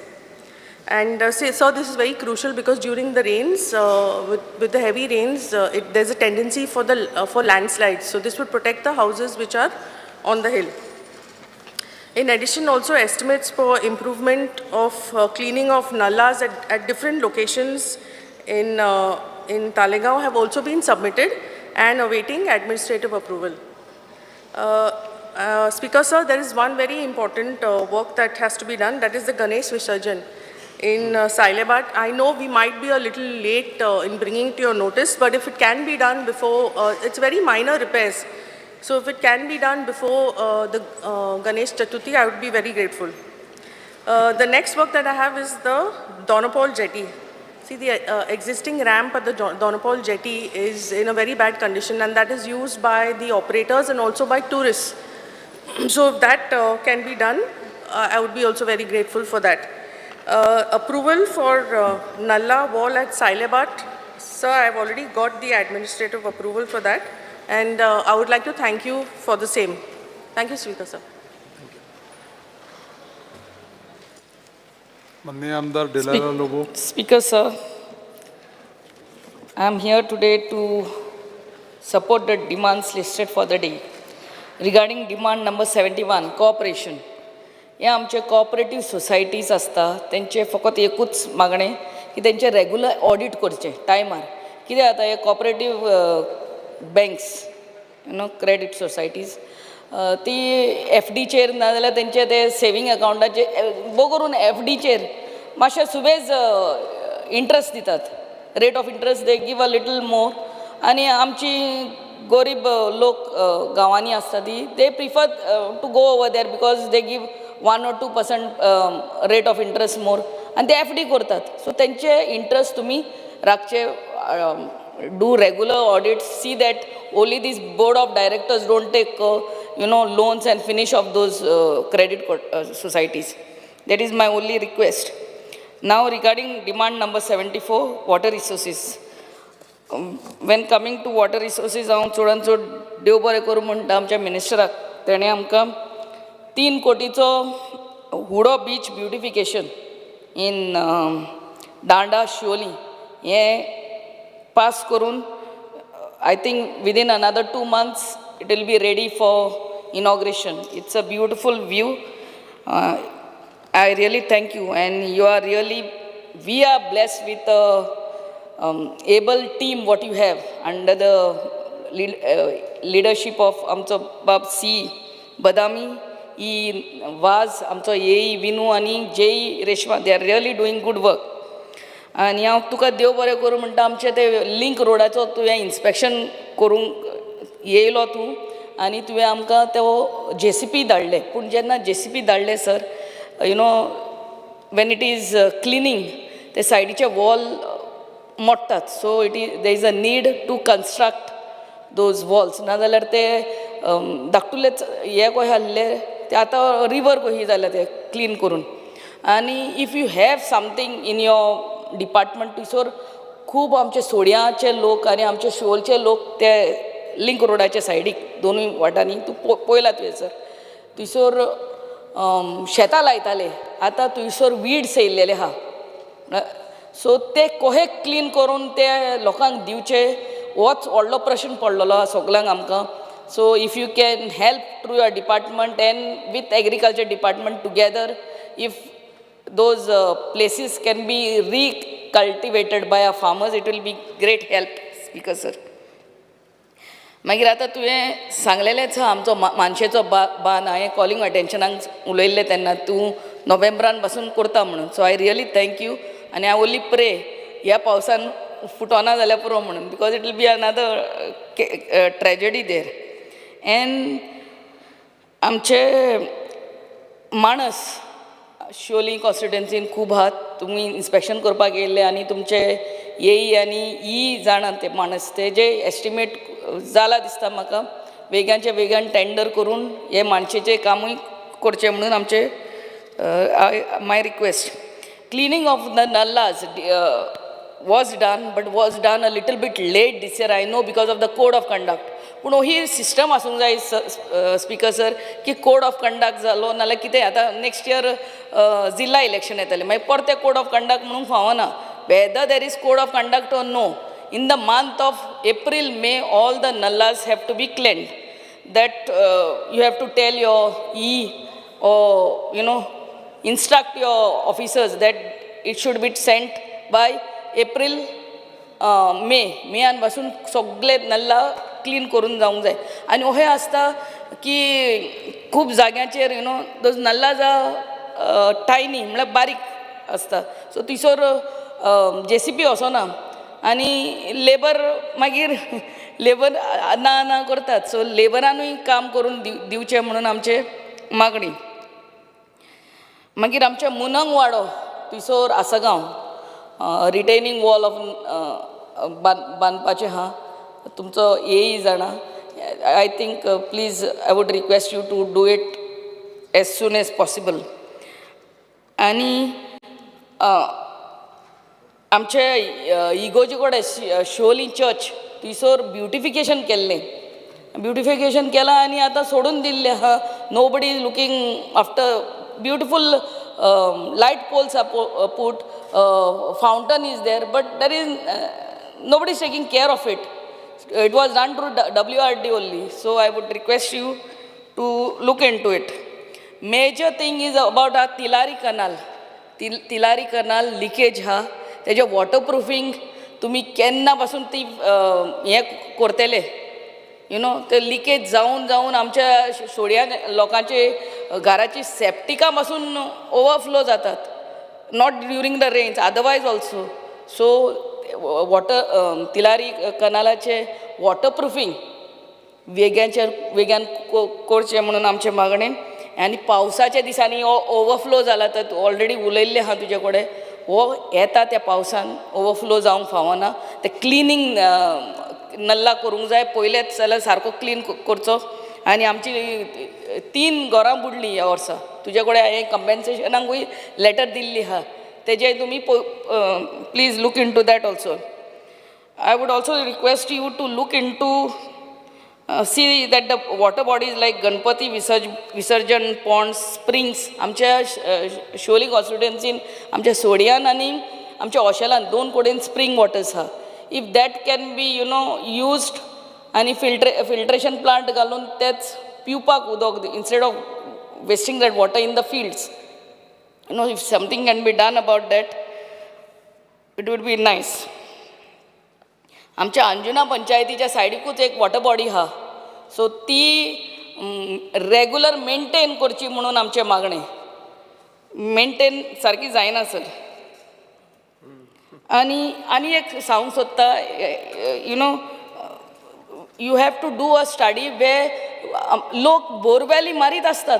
And sir, this is very crucial because during the rains, with the heavy rains, there's a tendency for landslides. So this would protect the houses which are on the hill. In addition, also estimates for improvement of cleaning of nallas at different locations in Taleigao have also been submitted and awaiting administrative approval. Speaker, sir, there is one very important work that has to be done, that is the Ganesh Visarjan in Sailebhat. I know we might be a little late in bringing to your notice, but if it can be done before, it's very minor repairs. So if it can be done before the Ganesh Chaturthi, I would be very grateful. The next work that I have is the Dona Paula jetty. See, the existing ramp at the Dona Paula jetty is in a very bad condition, and that is used by the operators and also by tourists. So if that can be done, I would be also very grateful for that. Approval for Nalla wall at Sailebhat. Sir, I have already got the administrative approval for that, and I would like to thank you for the same. Thank you, Speaker, sir. माननीय आमदार Delilah Lobo. Speaker, sir, I am here today to support the demands listed for the day. Regarding demand number 71, cooperation. हे आमचे cooperative societies आसता तेंचे फकत एकूच मागणें की तेंचे रेगुलर ऑडीट करचें टायमार. कितें जाता हे cooperative banks you know credit societies ती एफडीचेर ना जाल्यार तेंचे ते सेवींग अकावंटाचे बो करून एफडीचेर मातशे सुबेज इंट्रस्ट दितात. Rate of interest they give a little more आनी आमची गरीब लोक गांवांनी आसता ती they prefer to go over there because they give 1 or 2% rate of interest more आनी ते एफ डी करतात. सो तेंचे इंट्रस्ट तुमी राखचे. Do regular audits, see that only this board of directors don't take you know loans and finish off those credit societies. That is my only request. Now regarding demand number 74, water resources. When coming to water resources, हांव चडान चड देव बरें करूं म्हणटा आमच्या मिनिस्टराक, तेणें आमकां 3 कोटीचो Huddo beach beautification in Danda Siolim हें पास करून I think within another 2 months it will be ready for inauguration. It's a beautiful view. I really thank you, and you are really, we are blessed with a able team what you have under the leadership of आमचो बाब C बदामी, E वाज, आमचो ए E Vinu आनी J E Reshma. They are really doing good work. आनी हांव तुका देव बरें करूं म्हणटा, आमचे ते लिंक रोडाचो तुवें इन्स्पेक्शन करूंक येयलो तूं आनी तुवें आमकां तो जेसीपी धाडले. पूण जेन्ना जेसीपी धाडले sir, when it is cleaning ते सायडीचे wall मोडटात. So it is there is a need to construct those walls, नाजाल्यार ते धाकटुलेच हे कशे आहले ते आतां रिवर कशी जाल्या ते क्लीन करून. आनी if you have something in your department, थंयसर खूब आमचे सोड्याचे लोक आनी आमचे शिवोलचे लोक ते लिंक रोडाच्या सायडीक दोनूय वाटांनी तूं पळयला तुवें सर, थंयसर शेतां लायताले, आतां थंयसर वीड्स येयल्लेले आहा. सो ते कोहे क्लीन करून ते लोकांक दिवचे होच व्हडलो प्रश्न पडलेलो आहा सगल्यांक आमकां. So if you can help through your department and with agriculture department together, if those places can be recultivated by our farmers, it will be great help, Speaker sir. मागीर आतां तुवें सांगलेलेंच आहा आमचो मानशेचो बांद, हांवें कॉलिंग अटेन्शनाक उलयल्लें तेन्ना तूं नोव्हेंब्रान पासून करता म्हणून. So I really thank you आनी I only pray ह्या पावसान फुटोना जाल्यार पुरो म्हणून, because it will be another tragedy there. And आमचे माणस शिवोली कॉन्स्टिट्युएन्सीन खूब आहात, तुमी इन्स्पेक्शन करपाक येयल्ले आनी तुमचे येई आनी ई जाणा ते माणस, तेजे एस्टिमेट जाला दिसता म्हाका, वेगानचे वेगान टेंडर करून हे मानशेचें कामूय करचें म्हणून आमचे my request. Cleaning of the nallas was done, but was done a little bit late this year, I know, because of the code of conduct. पूण ही सिस्टम आसूंक जाय स्पीकर सर, की कोड ऑफ कंडक्ट जालो नाल्यार कितें आतां next year जिल्ला election येतलें, मागीर परतें कोड ऑफ कंडक्ट म्हणूंक फावना. Whether there is code of conduct or no, in the month of April, May, all the nallas have to be cleaned. That you have to tell your E or instruct your officers that it should be sent by April, May. मेयान पासून सगळे नल्ला clean करून जावंक जाय. आनी अशें आसता की खूब जाग्यांचेर those nallas are tiny, म्हळ्यार बारीक आसता. सो थंयसर जेसीबी वचना आनी लेबर मागीर लेबर ना ना करतात. सो लेबरानूय काम करून दिवचें म्हणून आमचें मागणी. मागीर आमच्या मुनंग वाडो थंयसर आसगांव रिटेनिंग वॉल ऑफ बांदपाचें आहा, तुमचो येय जाणा. I think please I would request you to do it as soon as possible. आनी आमचे इगोजी कडेन शिवोली चर्च थंयसर ब्युटिफिकेशन केल्लें, ब्युटिफिकेशन केलां आनी आतां सोडून दिल्लें आहा. Nobody is looking after. Beautiful light poles are put, fountain is there, but there is nobody is taking care of it. It was done through WRD only, so I would request you to look into it. Major thing is about our Tillari canal. Tillari canal leakage हा, तेजे वॉटरप्रुफींग तुमी केन्ना पासून ती हें करतले, ते leakage जावन जावन आमच्या सोड्या लोकांचे घराची सेप्टिका पासून ओवरफ्लो जातात, not during the rains, otherwise also. So water Tillari कनालाचे waterproofing वेग्याचेर वेग्यान करचें म्हणून आमचें मागणें. आनी पावसाच्या दिसांनी हो ओवरफ्लो जाला, तर ऑलरेडी उलयल्लें आहा तुजे कडेन, हो येता त्या पावसान ओवरफ्लो जावंक फावना. ते क्लिनींग नल्ला करूंक जाय पयलेच जाल्यार सारको क्लीन करचो. आनी आमची 3 घरां बुडलीं ह्या वर्सा, तुजे कडेन हांवें कंपेन्सेशनाकूय लेटर दिल्ली आहा, तेजें तुमी please look into that also. I would also request you to look into see that the water bodies like Ganpati Visarjan ponds, springs, आमच्या शिवोली कॉन्स्टिट्युएन्सीन आमच्या सोडियान आनी आमच्या ओशेलान 2 कडेन स्प्रींग वॉटर्स आहा. If that can be used आनी फिल्ट्रेशन प्लांट घालून तेच पिवपाक उदक, instead of wasting that water in the fields, if something can be done about that, it would be nice. आमच्या अंजुना पंचायतीच्या सायडीकूच एक वॉटर बॉडी आहा, सो ती रेगुलर मेनटेन करची म्हणून आमचें मागणें. मेनटेन सारकी जायना सर. आनी आनी एक सांगूंक सोदता, you have to do a study where लोक बोरवेली मारीत आसतात,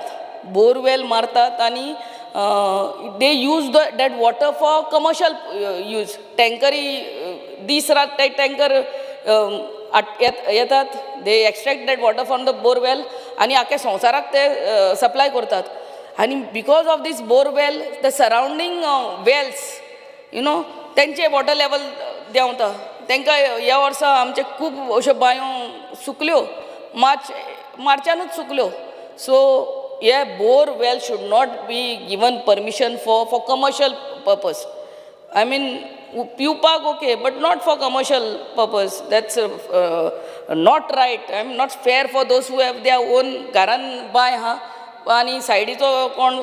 बोरवेल मारतात आनी they use the that water for commercial use. टँकरी दीस रात ते टँकर येतात, they extract that water from the borewell आनी आख्या संवसाराक ते सप्लाय करतात. आनी because of this borewell the surrounding wells तेंचे वॉटर लेवल देंवता. तांकां ह्या वर्सा आमचे खूब अश्यो बांयो सुकल्यो, मार्चानूच सुकल्यो. सो हे borewell should not be given permission for commercial purpose. I mean पिवपाक okay, but not for commercial purpose. That's not right. I am not fair for those who have their own घरान बांय आहा आनी सायडीचो कोण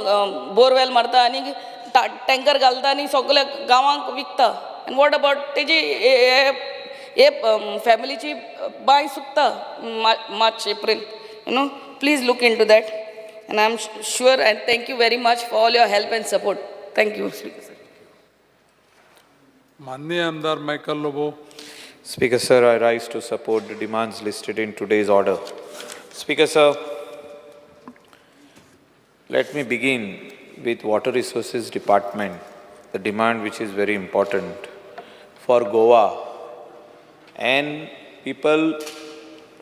borewell मारता आनी tanker घालता आनी सगल्या गांवांक विकता. आनी what about तेजी हे फॅमिलीची बांय सुकता March April. Please look into that. And I am sure and thank you very much for all your help and support. Thank you, Speaker sir. माननीय आमदार Michael Lobo. Speaker sir, I rise to support the demands listed in today's order. Speaker sir, let me begin with Water Resources Department, the demand which is very important for Goa and people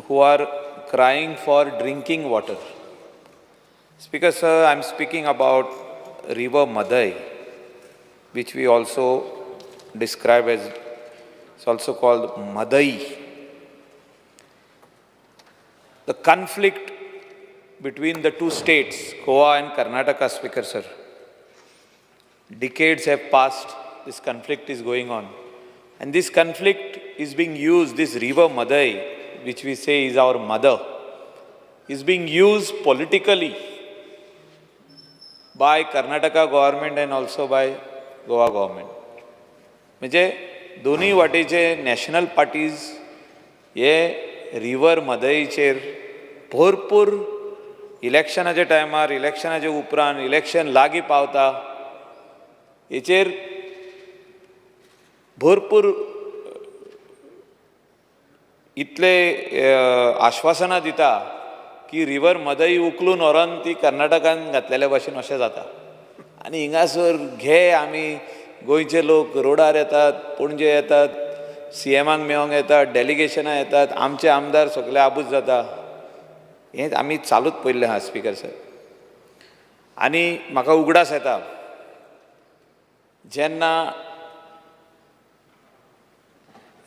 who are crying for drinking water. Speaker sir, I am speaking about River Madai, which we also describe as, it's also called Madai. The conflict between the two states, Goa and Karnataka, Speaker sir, decades have passed, this conflict is going on. And this conflict is being used, this river Madai, which we say is our mother, is being used politically by Karnataka government and also by Goa government. म्हणजे दोनूय वाटेचे national parties हे river मदईचेर भरपूर इलेक्शनाच्या टायमार, इलेक्शनाच्या उपरांत, election लागीं पावता हेचेर भरपूर इतले आश्वासनां दिता की रिवर मदई उखलून व्हरोन ती कर्नाटकान घातलेल्या भाशेन अशें जाता. आनी हिंगासर घे आमी गोंयचे लोक रोडार येतात, पणजे येतात, सी एमाक मेळोंक येतात, डेलिगेशनां येतात, आमचे आमदार सगळे आबूज जाता. हें आमी चालूच पळयल्लें आहा स्पीकर सर. आनी म्हाका उगडास येता जेन्ना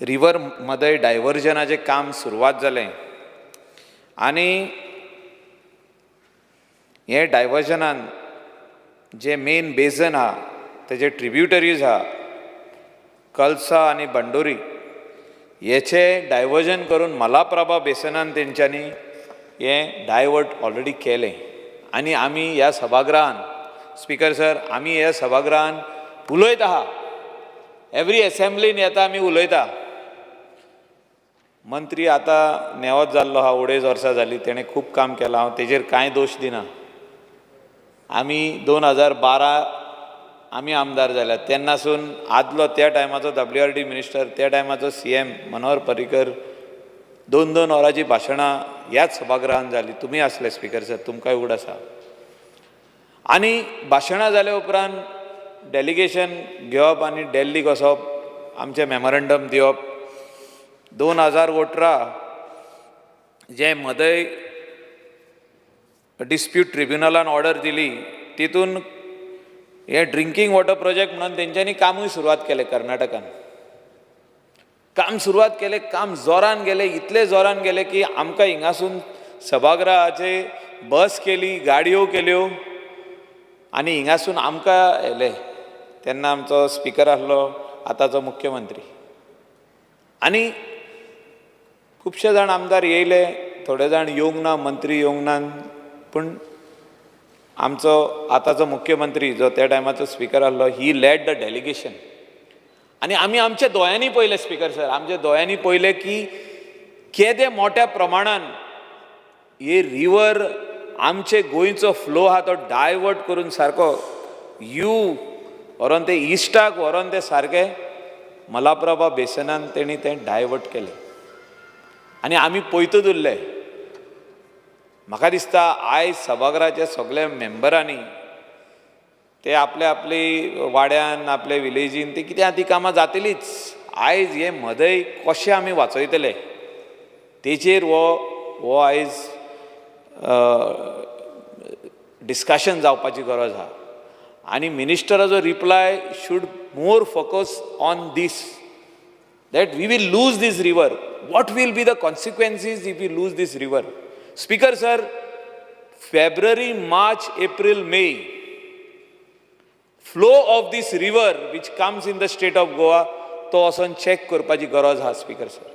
रिवर मदय डायवर्जनाचें काम सुरवात जालें आनी हें डायवर्जनान जें मेन बेजन आहा तेजे ट्रिब्युटरीज आहा कलसा आनी बंडोरी हेचें डायवर्जन करून मलाप्रभा बेसनान तेंच्यांनी हें डायवर्ट ऑलरेडी केलें. आनी आमी ह्या सभागृहान स्पीकर सर आमी ह्या सभागृहान उलयत आहा, एवरी एसेंब्लीन येता आमी उलयता. मंत्री आतां नेवोच जाल्लो आहा, 2.5 वर्सां जालीं, तेणें खूब काम केलां, हांव तेजेर कांय दोश दिना. आमी 2012 आमी आमदार जाल्यात तेन्नासून आदलो त्या टायमाचो WRD minister, त्या टायमाचो CM Manohar Parrikar 2-2 वरांची भाशणां ह्याच सभागृहान जाली. तुमी आसले स्पीकर सर, तुमकांय उगड आसा. आनी भाशणां जाल्या उपरांत डेलिगेशन घेवप आनी दिल्लीक वचप, आमचें मेमोरंडम दिवप. 2018 जें मदय डिस्प्यूट ट्रिब्युनलान ऑर्डर दिली तितून हे ड्रिंकींग वॉटर प्रोजेक्ट म्हणून तेंच्यांनी कामूय सुरवात केलें. कर्नाटकान काम सुरवात केलें, काम जोरान गेलें, इतले जोरान गेलें की आमकां हिंगासून सभागृहाचे बस केली, गाडयो केल्यो आनी हिंगासून आमकां येले. तेन्ना आमचो स्पिकर आसलो आतांचो मुख्यमंत्री. आनी खुबशे जाण आमदार येयले, थोडे जाण येवंक ना, मंत्री येवंक ना, पूण आमचो आतांचो मुख्यमंत्री जो त्या टायमाचो स्पिकर आसलो, ही लॅड the delegation. आनी आमी आमच्या दोळ्यांनी पळयलें स्पिकर सर, आमच्या दोळ्यांनी पळयलें की केदे मोठ्या प्रमाणान हे रिवर आमचे गोंयचो फ्लो आहा तो डायवर्ट करून सारको you व्हरोन ते इस्टाक व्हरोन ते सारके मलाप्रभा बेसनान तेणी तें डायवर्ट केलें आनी आमी पळयतच उरले. म्हाका दिसता आयज सभाघराच्या सगल्या मेंबरांनी ते आपले आपले वाड्यान आपले विलेजीन ते कितें आहा ती कामां जातलीच. आयज हें म्हादय कशें आमी वाचयतले तेजेर हो हो आयज डिस्कशन जावपाची गरज आहा आनी मिनिस्टराचो reply should more focus on this, that we will lose this river. What will be the consequences if we lose this river? Speaker sir, February, March, April, May, flow of this river which comes in the state of Goa तो वचोन check करपाची गरज आहा speaker sir.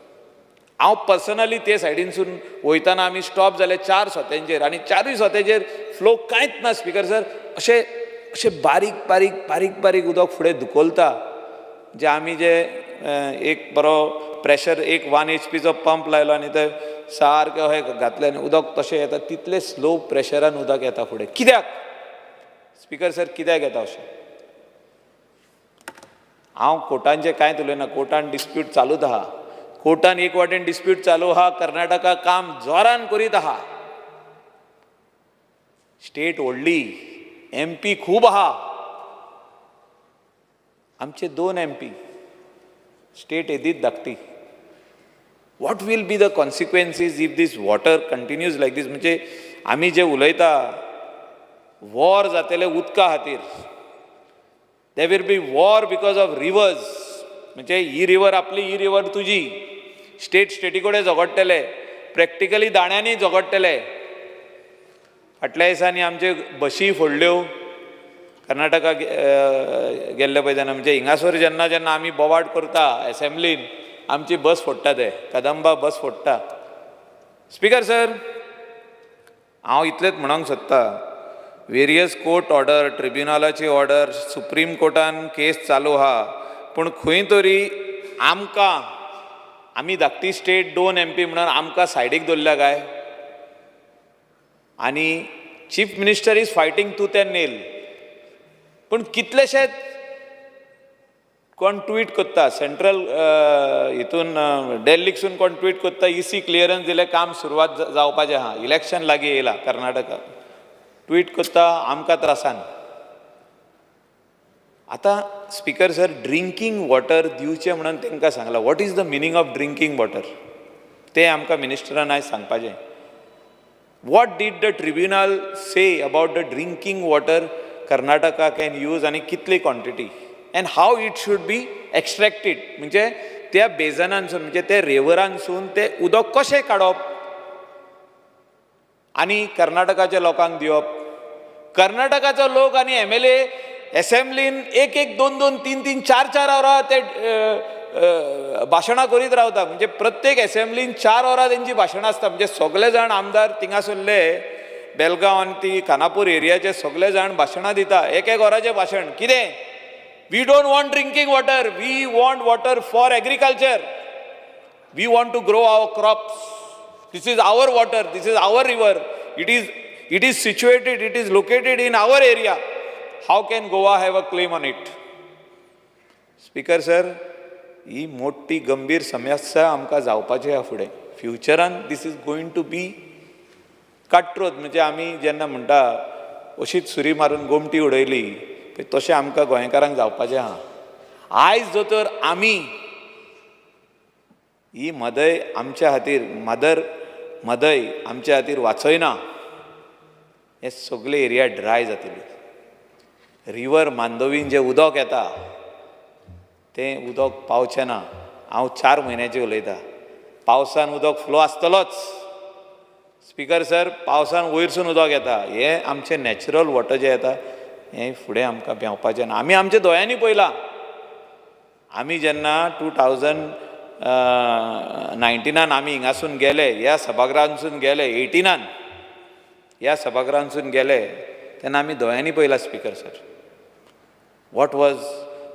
हांव personally ते सायडीनसून वयतना आमी stop जाले 4 सोत्यांचेर आनी 4 सोत्यांचेर फ्लो कांयच ना स्पीकर सर. अशें अशें बारीक बारीक बारीक बारीक उदक फुडें धुकलता, जे आमी जे एक बरो प्रेशर एक 1 HPचो पंप लायलो आनी ते सारकें अशें घातलें आनी उदक तशें येता, तितलें स्लो प्रेशरान उदक येता फुडें. कित्याक स्पीकर सर, कित्याक येता अशें? हांव कोर्टांचें कांयच उलयना, कोर्टान डिस्प्यूट चालूच आहा, कोर्टान एक वाटेन डिस्प्यूट चालू आहा, कर्नाटका काम जोरान करीत आहा, स्टेट व्हडली, MP खूब आहा, आमचे 2 MP, state येदीच धाकटी. What will be the consequences if this water continues like this? म्हणजे आमी जे उलयता वॉर जातले उदका खातीर, there will be war because of rivers. म्हणजे ही रिवर आपली, ही रिवर तुजी, स्टेट स्टेटी कडेन झगडटले, प्रॅक्टिकली दाण्यांनी झगडटले. फाटल्या दिसांनी आमच्यो बशी फोडल्यो कर्नाटका गेल्ले पळय तेन्ना, म्हणजे हिंगासर जेन्ना जेन्ना आमी बोवाट करता एसेंब्लीन आमची बस फोडटा, ते कदंबा बस फोडटा. स्पीकर सर, हांव इतलेंच म्हणूंक सोदता, वेरियस कोर्ट ऑर्डर, ट्रिब्युनलाची ऑर्डर, सुप्रीम कोर्टान केस चालू आहा, पूण खंय तरी आमकां, आमी धाकटी स्टेट 2 MP म्हणून आमकां सायडीक दवरल्या काय? आनी chief minister is fighting tooth and nail. पूण कितलेशेच कोण ट्वीट करता, सेंट्रल हितून डेल्लीकसून कोण ट्वीट करता, EC clearance दिलें, काम सुरवात जावपाचें आहा, इलेक्शन लागीं येयलां कर्नाटका, ट्वीट करता आमकां त्रासान. आतां स्पीकर सर, ड्रिंकींग वॉटर दिवचें म्हणून तांकां सांगलां. What is the meaning of drinking water तें आमकां मिनिस्टरान आयज सांगपाचें. What did the tribunal say about the drinking water Karnataka can use आनी कितली quantity and how it should be extracted? म्हणजे त्या बेजनानसून, म्हणजे त्या रेवरानसून तें उदक कशें काडप आनी कर्नाटकाच्या लोकांक दिवप. कर्नाटकाचो लोक आनी MLA एसेंब्लीन 1 1 2 2 3 3 4 4 वरां ते भाशणां करीत रावता. म्हणजे प्रत्येक एसेंब्लीन 4 वरां तेंची भाशणां आसता. म्हणजे सगळे जाण आमदार थिंगासरले बेलगांव आनी ती खानापूर एरियाचे सगळे जाण भाशणां दिता, 1 1 वराचें भाशण. कितें? We don't want drinking water, we want water for agriculture, we want to grow our crops, this is our water, this is our river, it is situated, it is located in our area. How can Goa have a claim on it? Speaker sir, ही मोठी गंभीर समस्या आमकां जावपाची आहा फुडें फ्युचरान. This is going to be cutthroat. म्हणजे आमी जेन्ना म्हणटा अशीच सुरी मारून गोमटी उडयली, तशें आमकां गोंयकारांक जावपाचें आहा. आयज जो तर आमी ही म्हादय आमच्या खातीर, मदर म्हादय आमच्या खातीर वाचयना, हे सगळे एरिया ड्राय जातली. रिवर मांडवीन जें उदक येता तें उदक पावचें ना. हांव 4 म्हयन्याचें उलयतां, पावसान उदक फ्लो आसतलोच स्पीकर सर, पावसान वयरसून उदक येता, हें आमचें नॅचरल वॉटर जें येता हें फुडें आमकां पेंवपाचें ना. आमी आमच्या दोळ्यांनी पळयलां, आमी जेन्ना 2019 आमी हिंगासून गेले, ह्या सभागृहांसून गेले, 18 ह्या सभागृहांसून गेले तेन्ना आमी दोळ्यांनी पळयलां speaker sir, what was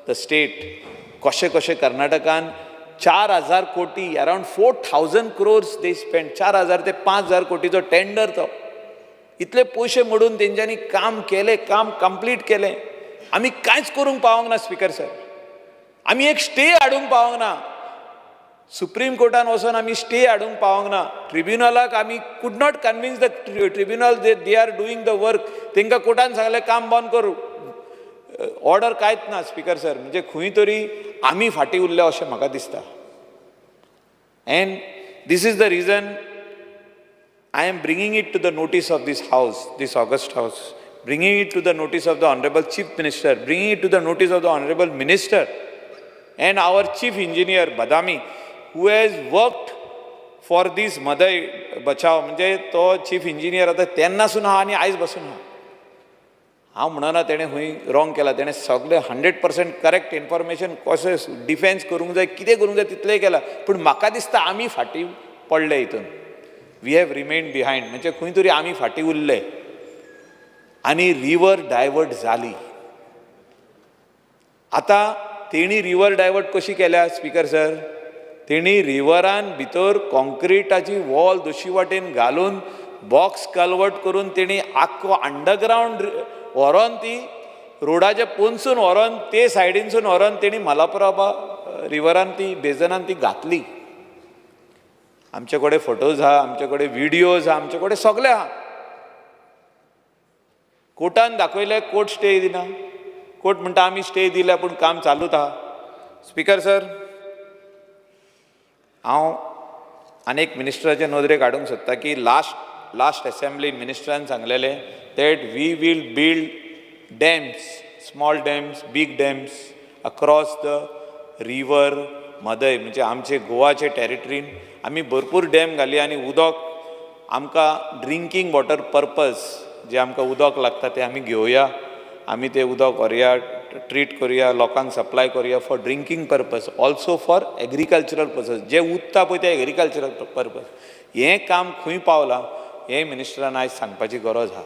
the state, कशें कशें कर्नाटकान 4,000 कोटी, around 4,000 crores they spend, 4,000 ते 5,000 कोटीचो टेंडर तो, इतले पयशे मोडून तेंच्यांनी काम केलें, काम कंप्लीट केलें. आमी कांयच करूंक पावोंक ना स्पीकर सर. आमी एक स्टे हाडूंक पावोंक ना. सुप्रीम कोर्टान वचोन आमी स्टे हाडूंक पावोंक ना. ट्रिब्युनलाक आमी could not convince the tribunal they are doing the work. तांकां कोर्टान सांगलें काम बंद करूं, ऑर्डर कांयच ना स्पीकर सर. म्हणजे खंय तरी आमी फाटीं उरले अशें म्हाका दिसता. And this is the reason I am bringing it to the notice of this house, this august house, bringing it to the notice of the Honorable Chief Minister, bringing it to the notice of the Honorable Minister and our Chief Engineer Badami, who has worked for this Mhadei Bachao. म्हणजे तो chief engineer आतां तेन्नासून आहा आनी आयज बसून आहा. हांव म्हणना तेणें खंय रॉंग केलां, तेणें सगळें 100% करेक्ट इन्फॉर्मेशन कशें डिफेन्स करूंक जाय, कितें करूंक जाय तितलेंय केलां. पूण म्हाका दिसता आमी फाटीं पडले हितून. We have remained behind. म्हणजे खंय तरी आमी फाटीं उरले आनी रिवर डायवर्ट जाली. आतां तेणी रिवर डायवर्ट कशी केल्या स्पीकर सर? तेणी रिवरान भितर कॉन्क्रिटाची वॉल दोशी वाटेन घालून बॉक्स कलवर्ट करून तेणी आख्खो अंडरग्रावंड व्हरोन ती रोडाच्या पोनसून व्हरोन ते सायडीनसून व्हरोन तेणी मलाप्रभा रिवरान ती बेजनान ती घातली. आमचे कडेन फोटोज आहा, आमचे कडेन विडियोज आहा, आमचे कडेन सगळें आहा. कोर्टान दाखयलें, कोर्ट स्टे दिना. कोर्ट म्हणटा आमी स्टे दिल्या पूण काम चालूच आहा. स्पीकर सर, हांव आनी एक मिनिस्टराचे नदरेक हाडूंक सोदता की लास्ट एसेंब्ली मिनिस्टरान सांगलेलें that we will build dams, small dams, big dams across the river Mhadei. म्हणजे आमचे गोवाचे टेरिटरीन आमी भरपूर डॅम घाली आनी उदक आमकां ड्रिंकींग वॉटर पर्पज जे आमकां उदक लागता तें आमी घेवया, आमी तें उदक व्हरया, ट्रीट करुया, लोकांक सप्लाय करुया for drinking purpose, also for agricultural purpose. जें उरता पळय तें एग्रीकल्चरल पर्पज. हें काम खंय पावलां हें मिनिस्टरान आयज सांगपाची गरज आहा.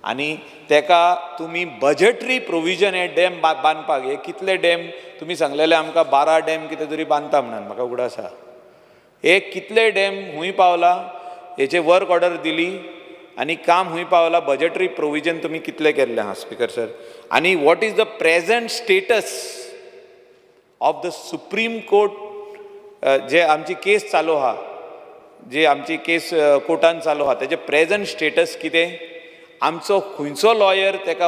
आनी तेका तुमी बजटरी प्रोविजन हे डॅम बांदपाक, हे कितले डॅम तुमी सांगलेले आमकां 12 डॅम कितें तरी बांदता म्हणून म्हाका उगडास आहा. हे कितले डॅम खूंय पावला हेचे वर्क ऑर्डर दिली आनी काम खूंय पावला, बजटरी प्रोविजन तुमी कितले केल्लें आहा स्पीकर सर? आनी what is the present status of the Supreme Court जे आमची केस चालू आहा, जे आमची केस कोर्टान चालू आहा तेजें प्रेजंट स्टेटस कितें? आमचो खंयचो लॉयर तेका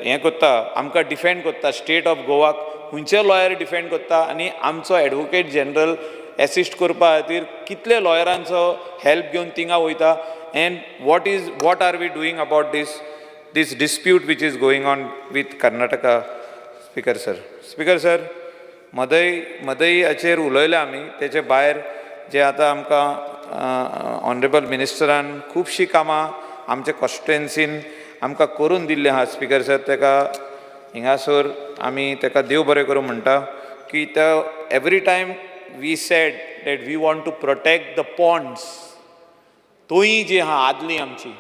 हें करता, आमकां डिफेंड करता, स्टेट ऑफ गोवाक खंयचे लॉयर डिफेंड करता आनी आमचो एडवोकेट जनरल एसिस्ट करपा खातीर कितले लॉयरांचो हेल्प घेवन थिंगा वयता? And what are we doing about this dispute which is going on with Karnataka speaker sir? Speaker sir, मदईहाचेर उलयले आमी. तेचे भायर जे आतां आमकां ऑनरेबल मिनिस्टरान खुबशीं कामां आमच्या कॉन्स्टिट्युएन्सीन आमकां करून दिल्लीं आहा स्पीकर सर. तेका हिंगासर आमी तेका देव बरें करूं म्हणटा की तो every time we said that we want to protect the ponds, तोंय जी आहा आदली आमची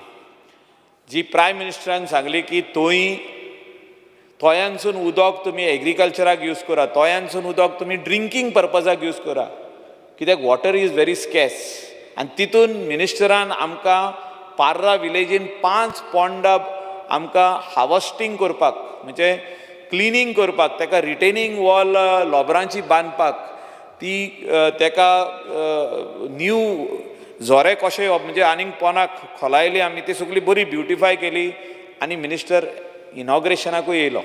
जी प्रायम मिनिस्टरान सांगली की तोंय तोयांसून उदक तुमी एग्रीकल्चराक यूज करा, तोयांसून उदक तुमी ड्रिंकींग पर्पजाक यूज करा, कित्याक वॉटर is very स्केस. आनी तितून मिनिस्टरान आमकां पार्रा विलेजीन 5 पोंडां आमकां हार्वस्टींग करपाक, म्हणजे क्लिनींग करपाक, ताका रिटेनींग वॉल लोबरांची बांदपाक, ती ताका न्यू झोरे कशे येवप म्हणजे आनीक पोंदाक खोलायली आमी, ती सगळी बरी ब्युटिफाय केली आनी मिनिस्टर इनॉग्रेशनाकूय येयलो.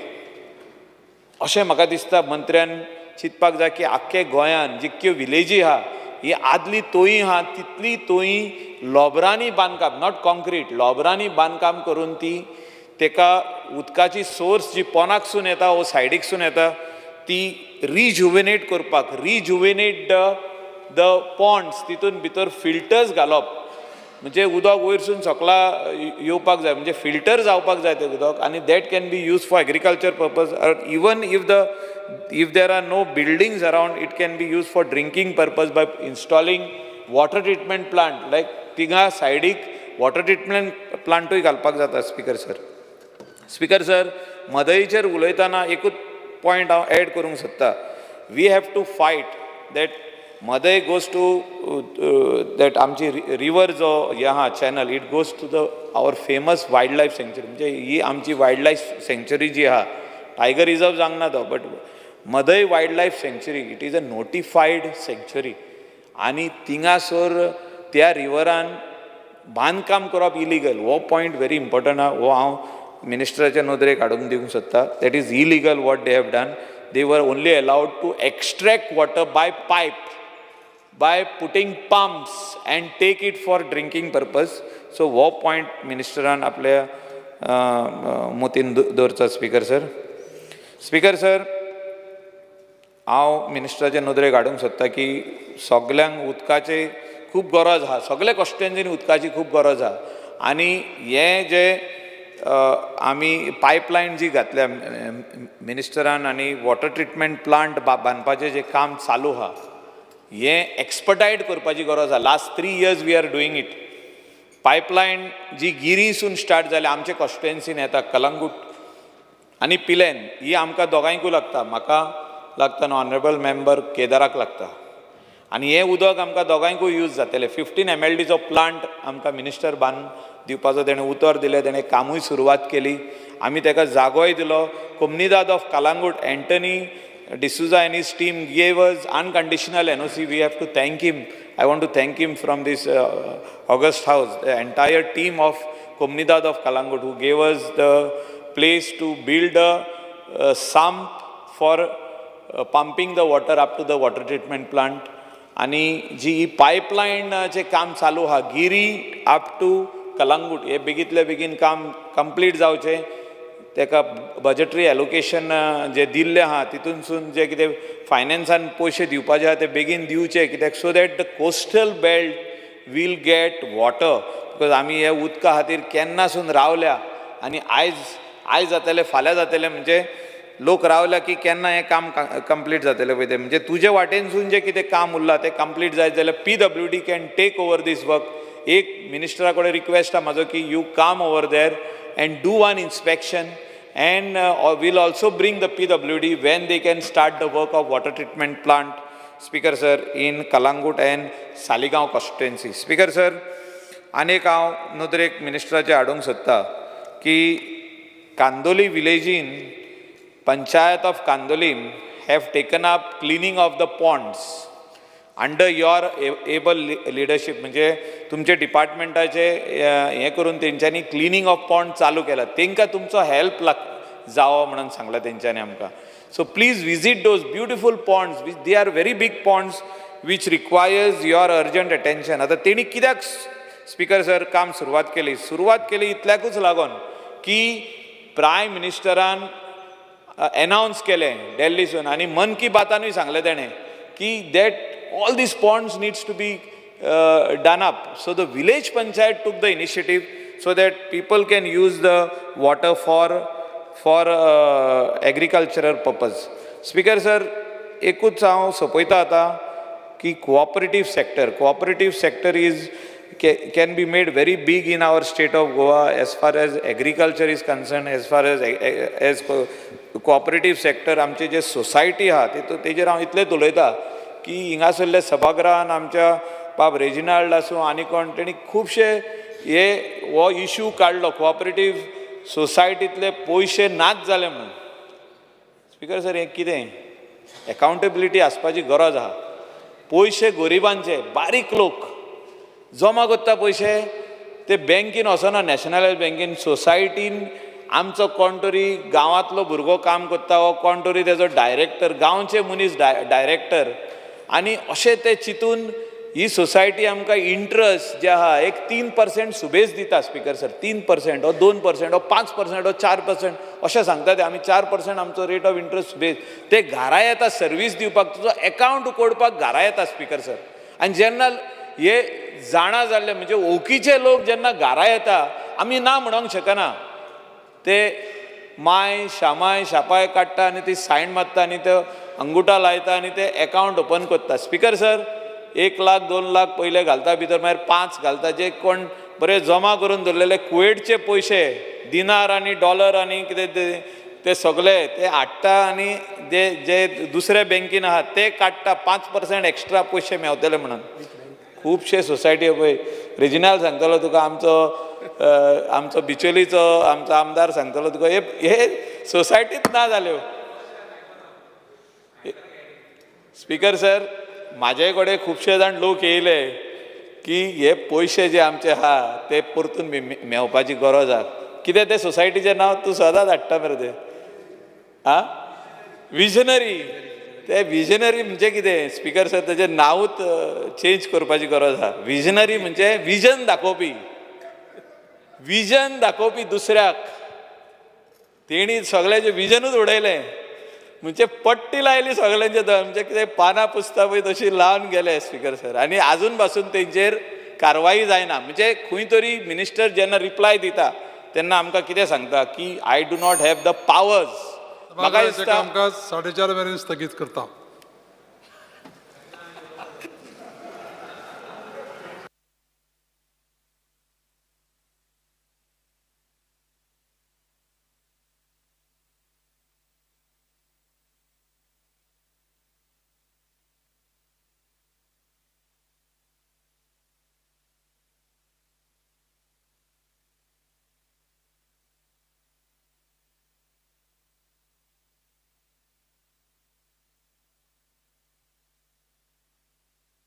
अशें म्हाका दिसता मंत्र्यान चिंतपाक जाय की आख्खे गोंयान जितक्यो विलेजी आहा ही आदली तोयी आहा तितली तोयी लोबरांनी बांदकाम, not concrete, लोबरांनी बांदकाम करून ती तेका उदकाची सोर्स जी पोंदाकसून येता वो सायडीकसून येता ती रिजुवेनेट करपाक, रिजुवेनेट the Pond's, तितून भितर फिल्टर्स घालप, म्हणजे उदक वयरसून सकला येवपाक जाय, म्हणजे फिल्टर जावपाक जाय तें उदक आनी that can be use for agriculture purpose. Even if there are no buildings around it can be use for drinking purpose by installing water treatment plant. Like तिंगा सायडीक वॉटर ट्रिटमेंट प्लांटूय घालपाक जाता स्पीकर सर. स्पीकर सर, मदईचेर उलयतना एकूच point हांव add करूंक सोदता. We have to fight that Mhadei goes to that आमची रिवर जो हें आहा channel, it goes to the our famous wild life sanctuary. म्हणजे ही आमची वायल्ड लायफ सँक्चुरी जी आहा, टायगर रिजर्व जावंक ना तो, but Mhadei wild life sanctuary it is a notified sanctuary आनी थिंगासर त्या रिवरान बांदकाम करप इलिगल. हो पॉयंट व्हेरी इम्पॉर्टंट आहा. हो हांव मिनिस्टराच्या नदरेक हाडून दिवंक सोदता. That is illegal what they have done. They were only allowed to extract water by pipe, by putting pumps and take it for drinking purpose. So हो पॉयंट मिनिस्टरान आपल्या मतीन दवरचो स्पीकर सर. स्पीकर सर, हांव मिनिस्टराच्या नदरेक हाडूंक सोदता की सगल्यांक उदकाची खूब गरज आहा. सगल्या कॉन्स्टिट्युएन्सीनी उदकाची खूब गरज आहा. आनी हें जे आमी पायपलायन जी घातल्या मिनिस्टरान आनी वॉटर ट्रिटमेंट प्लांट बांदपाचें जें काम चालू आहा, हें एक्सपटायट करपाची गरज आहा. Last 3 years we are doing it. Pipeline जी गिरीसून स्टार्ट जाल्या आमचे कॉन्स्टिट्युएन्सीन येता, कलंगूट आनी पिलेन, ही आमकां दोगांयकूय लागता. म्हाका लागता न्हू, ऑनरेबल मेंबर केदाराक लागता आनी हें उदक आमकां दोगांयकूय यूज जातलें. 15 एमएलडीचो प्लांट आमकां मिनिस्टर बांदून दिवपाचो तेणें उतर दिलें. तेणें कामूय सुरवात केली. आमी ताका जागोय दिलो. Comunidade of Calangute, Anthony D'Souza and his team gave us unconditional NOC. We have to thank him. I want to thank him from this august house, the entire team of Comunidade of Calangute who gave us the place to build a sump for pumping the water up to the water treatment plant. आनी जी ही पायपलायनाचें काम चालू आहा Giri up two Calangute, हे बेगींतले बेगीन काम complete जावचें. ताका बजटरी एलोकेशन जें दिल्लें आहा तितूनसून जे कितें फायनान्सान पयशे दिवपाचे आहा ते बेगीन दिवचे, कित्याक so that the coastal belt will get water, because आमी हे उदका खातीर केन्नासून रावल्या आनी आयज आयज जातलें, फाल्यां जातलें, म्हणजे लोक रावल्या की केन्ना हें काम कंप्लीट जातलें पळय तें. म्हणजे तुजे वाटेनसून जें कितें काम उरलां तें कंप्लीट जायत जाल्यार PWD can take over this work. एक मिनिस्टरा कडेन रिक्वेस्ट आहा म्हाजो की you come over there and do one inspection and will also bring the PWD when they can start the work of water treatment plant, Speaker sir, in Calangute and Saligao constituency. Speaker sir, आनी एक हांव नदरेक मिनिस्टराचे हाडूंक सोदता की Candolim विलेजीन, Panchayat of Candolim have taken up cleaning of the ponds under your able leadership. म्हणजे तुमचे डिपार्टमेंटाचे हें करून तेंच्यांनी क्लिनींग ऑफ पॉन्ड चालू केला. तेंकां तुमचो हेल्प लाग जावो म्हणून सांगलां तेंच्यांनी आमकां. So please visit those beautiful ponds which they are very big ponds which requires your urgent attention. आतां तेणी कित्याक स्पीकर सर काम सुरवात केली? सुरवात केली इतल्याकूच लागून की प्रायम मिनिस्टरान एनावन्स केलें दिल्लीसून आनी मन की बातानूय सांगलें तेणें की that all these ponds needs to be done up. So the village panchayat took the initiative so that people can use the water for agricultural purpose. Speaker sir, एकूच हांव सोंपयता आतां की cooperative sector is can be made very big in our state of Goa as far as agriculture is concerned, as far as cooperative sector. आमचे जे society आहा तेतून तेजेर हांव इतलेंच उलयता की हिंगासरले सभागृहान आमच्या बाब रेजिनाल्ड आसूं आनी कोण, तेणी खुबशे हे हो इशू काडलो, कोऑपरेटीव सोसायटींतले पयशे नाच जाले म्हणून. स्पीकर सर, हें कितें एकाउंटेबिलिटी आसपाची गरज आहा. पयशे गरिबांचे, बारीक लोक जमा करता पयशे, ते बँकेन वचना, नॅशनलायज बँकेन. सोसायटीन आमचो कोण तरी गांवांतलो भुरगो काम करता वो कोण तरी तेजो डायरेक्टर, गांवचे मनीस डायरेक्टर, आनी अशें ते चिंतून ही सोसायटी आमकां इंट्रस्ट जे आहा एक 3% सुबेज दिता. स्पीकर सर, 3% वो 2% वो 5% वो 4% अशें सांगता ते. आमी 4% आमचो रेट ऑफ इंट्रस्ट सुबेज. ते घरा येता सर्वीस दिवपाक, तुजो एकावंट उकोडपाक घरा येता स्पीकर सर. आनी जेन्ना हे जाणा जाल्ले, म्हणजे वळखीचे लोक जेन्ना घरा येता, आमी ना म्हणोंक शकना. ते माय शामाय शापाय काडटा आनी ती सायन मारता आनी ते अंगुटा लायता आनी ते एकावंट ओपन करता. स्पीकर सर, 1 लाख 2 लाख पयले घालता भितर, मागीर पांच घालता. जे कोण बरे जमा करून दवरलेले कुवेटचे पयशे, दिनार आनी डॉलर आनी कितें ते सगळे ते हाडटा आनी जे जे दुसऱ्या बँकेन आहा ते काडटा, 5% एक्स्ट्रा पयशे मेवतले म्हणून. खुबशे सोसायटी पळय, रेजिनाल सांगतलो तुका, आमचो आमचो बिचोलीचो आमचो आमदार सांगतलो तुका, हे हे सोसायटीत ना जाल्यो. स्पीकर सर, म्हाजे कडेन खुबशे जाण लोक येयले की हे पयशे जे आमचे आहा ते परतून मेवपाची गरज आहा. कितें तें सोसायटीचें नांव तूं सदांच हाडटा मरे तें, आं, विजनरी. ते विजनरी म्हणजे कितें स्पीकर सर, तेजें नांवूच चेंज करपाची गरज आहा. विजनरी म्हणजे विजन दाखोवपी, विजन दाखोवपी दुसऱ्याक. तेणी सगळ्याचें विजनूच उडयलें, म्हणजे पट्टी लायली सगळ्यांचे, म्हणजे कितें पानां पुसता पळय तशी लावन गेले स्पीकर सर. आनी आजून पासून तेंचेर कारवाई जायना. म्हणजे खंय तरी मिनिस्टर जेन्ना रिप्लाय दिता तेन्ना आमकां कितें सांगता की I do not have the powers. म्हाका सभागृहाचें दिसता कामकाज 4:30 मेरेन स्थगीत करता.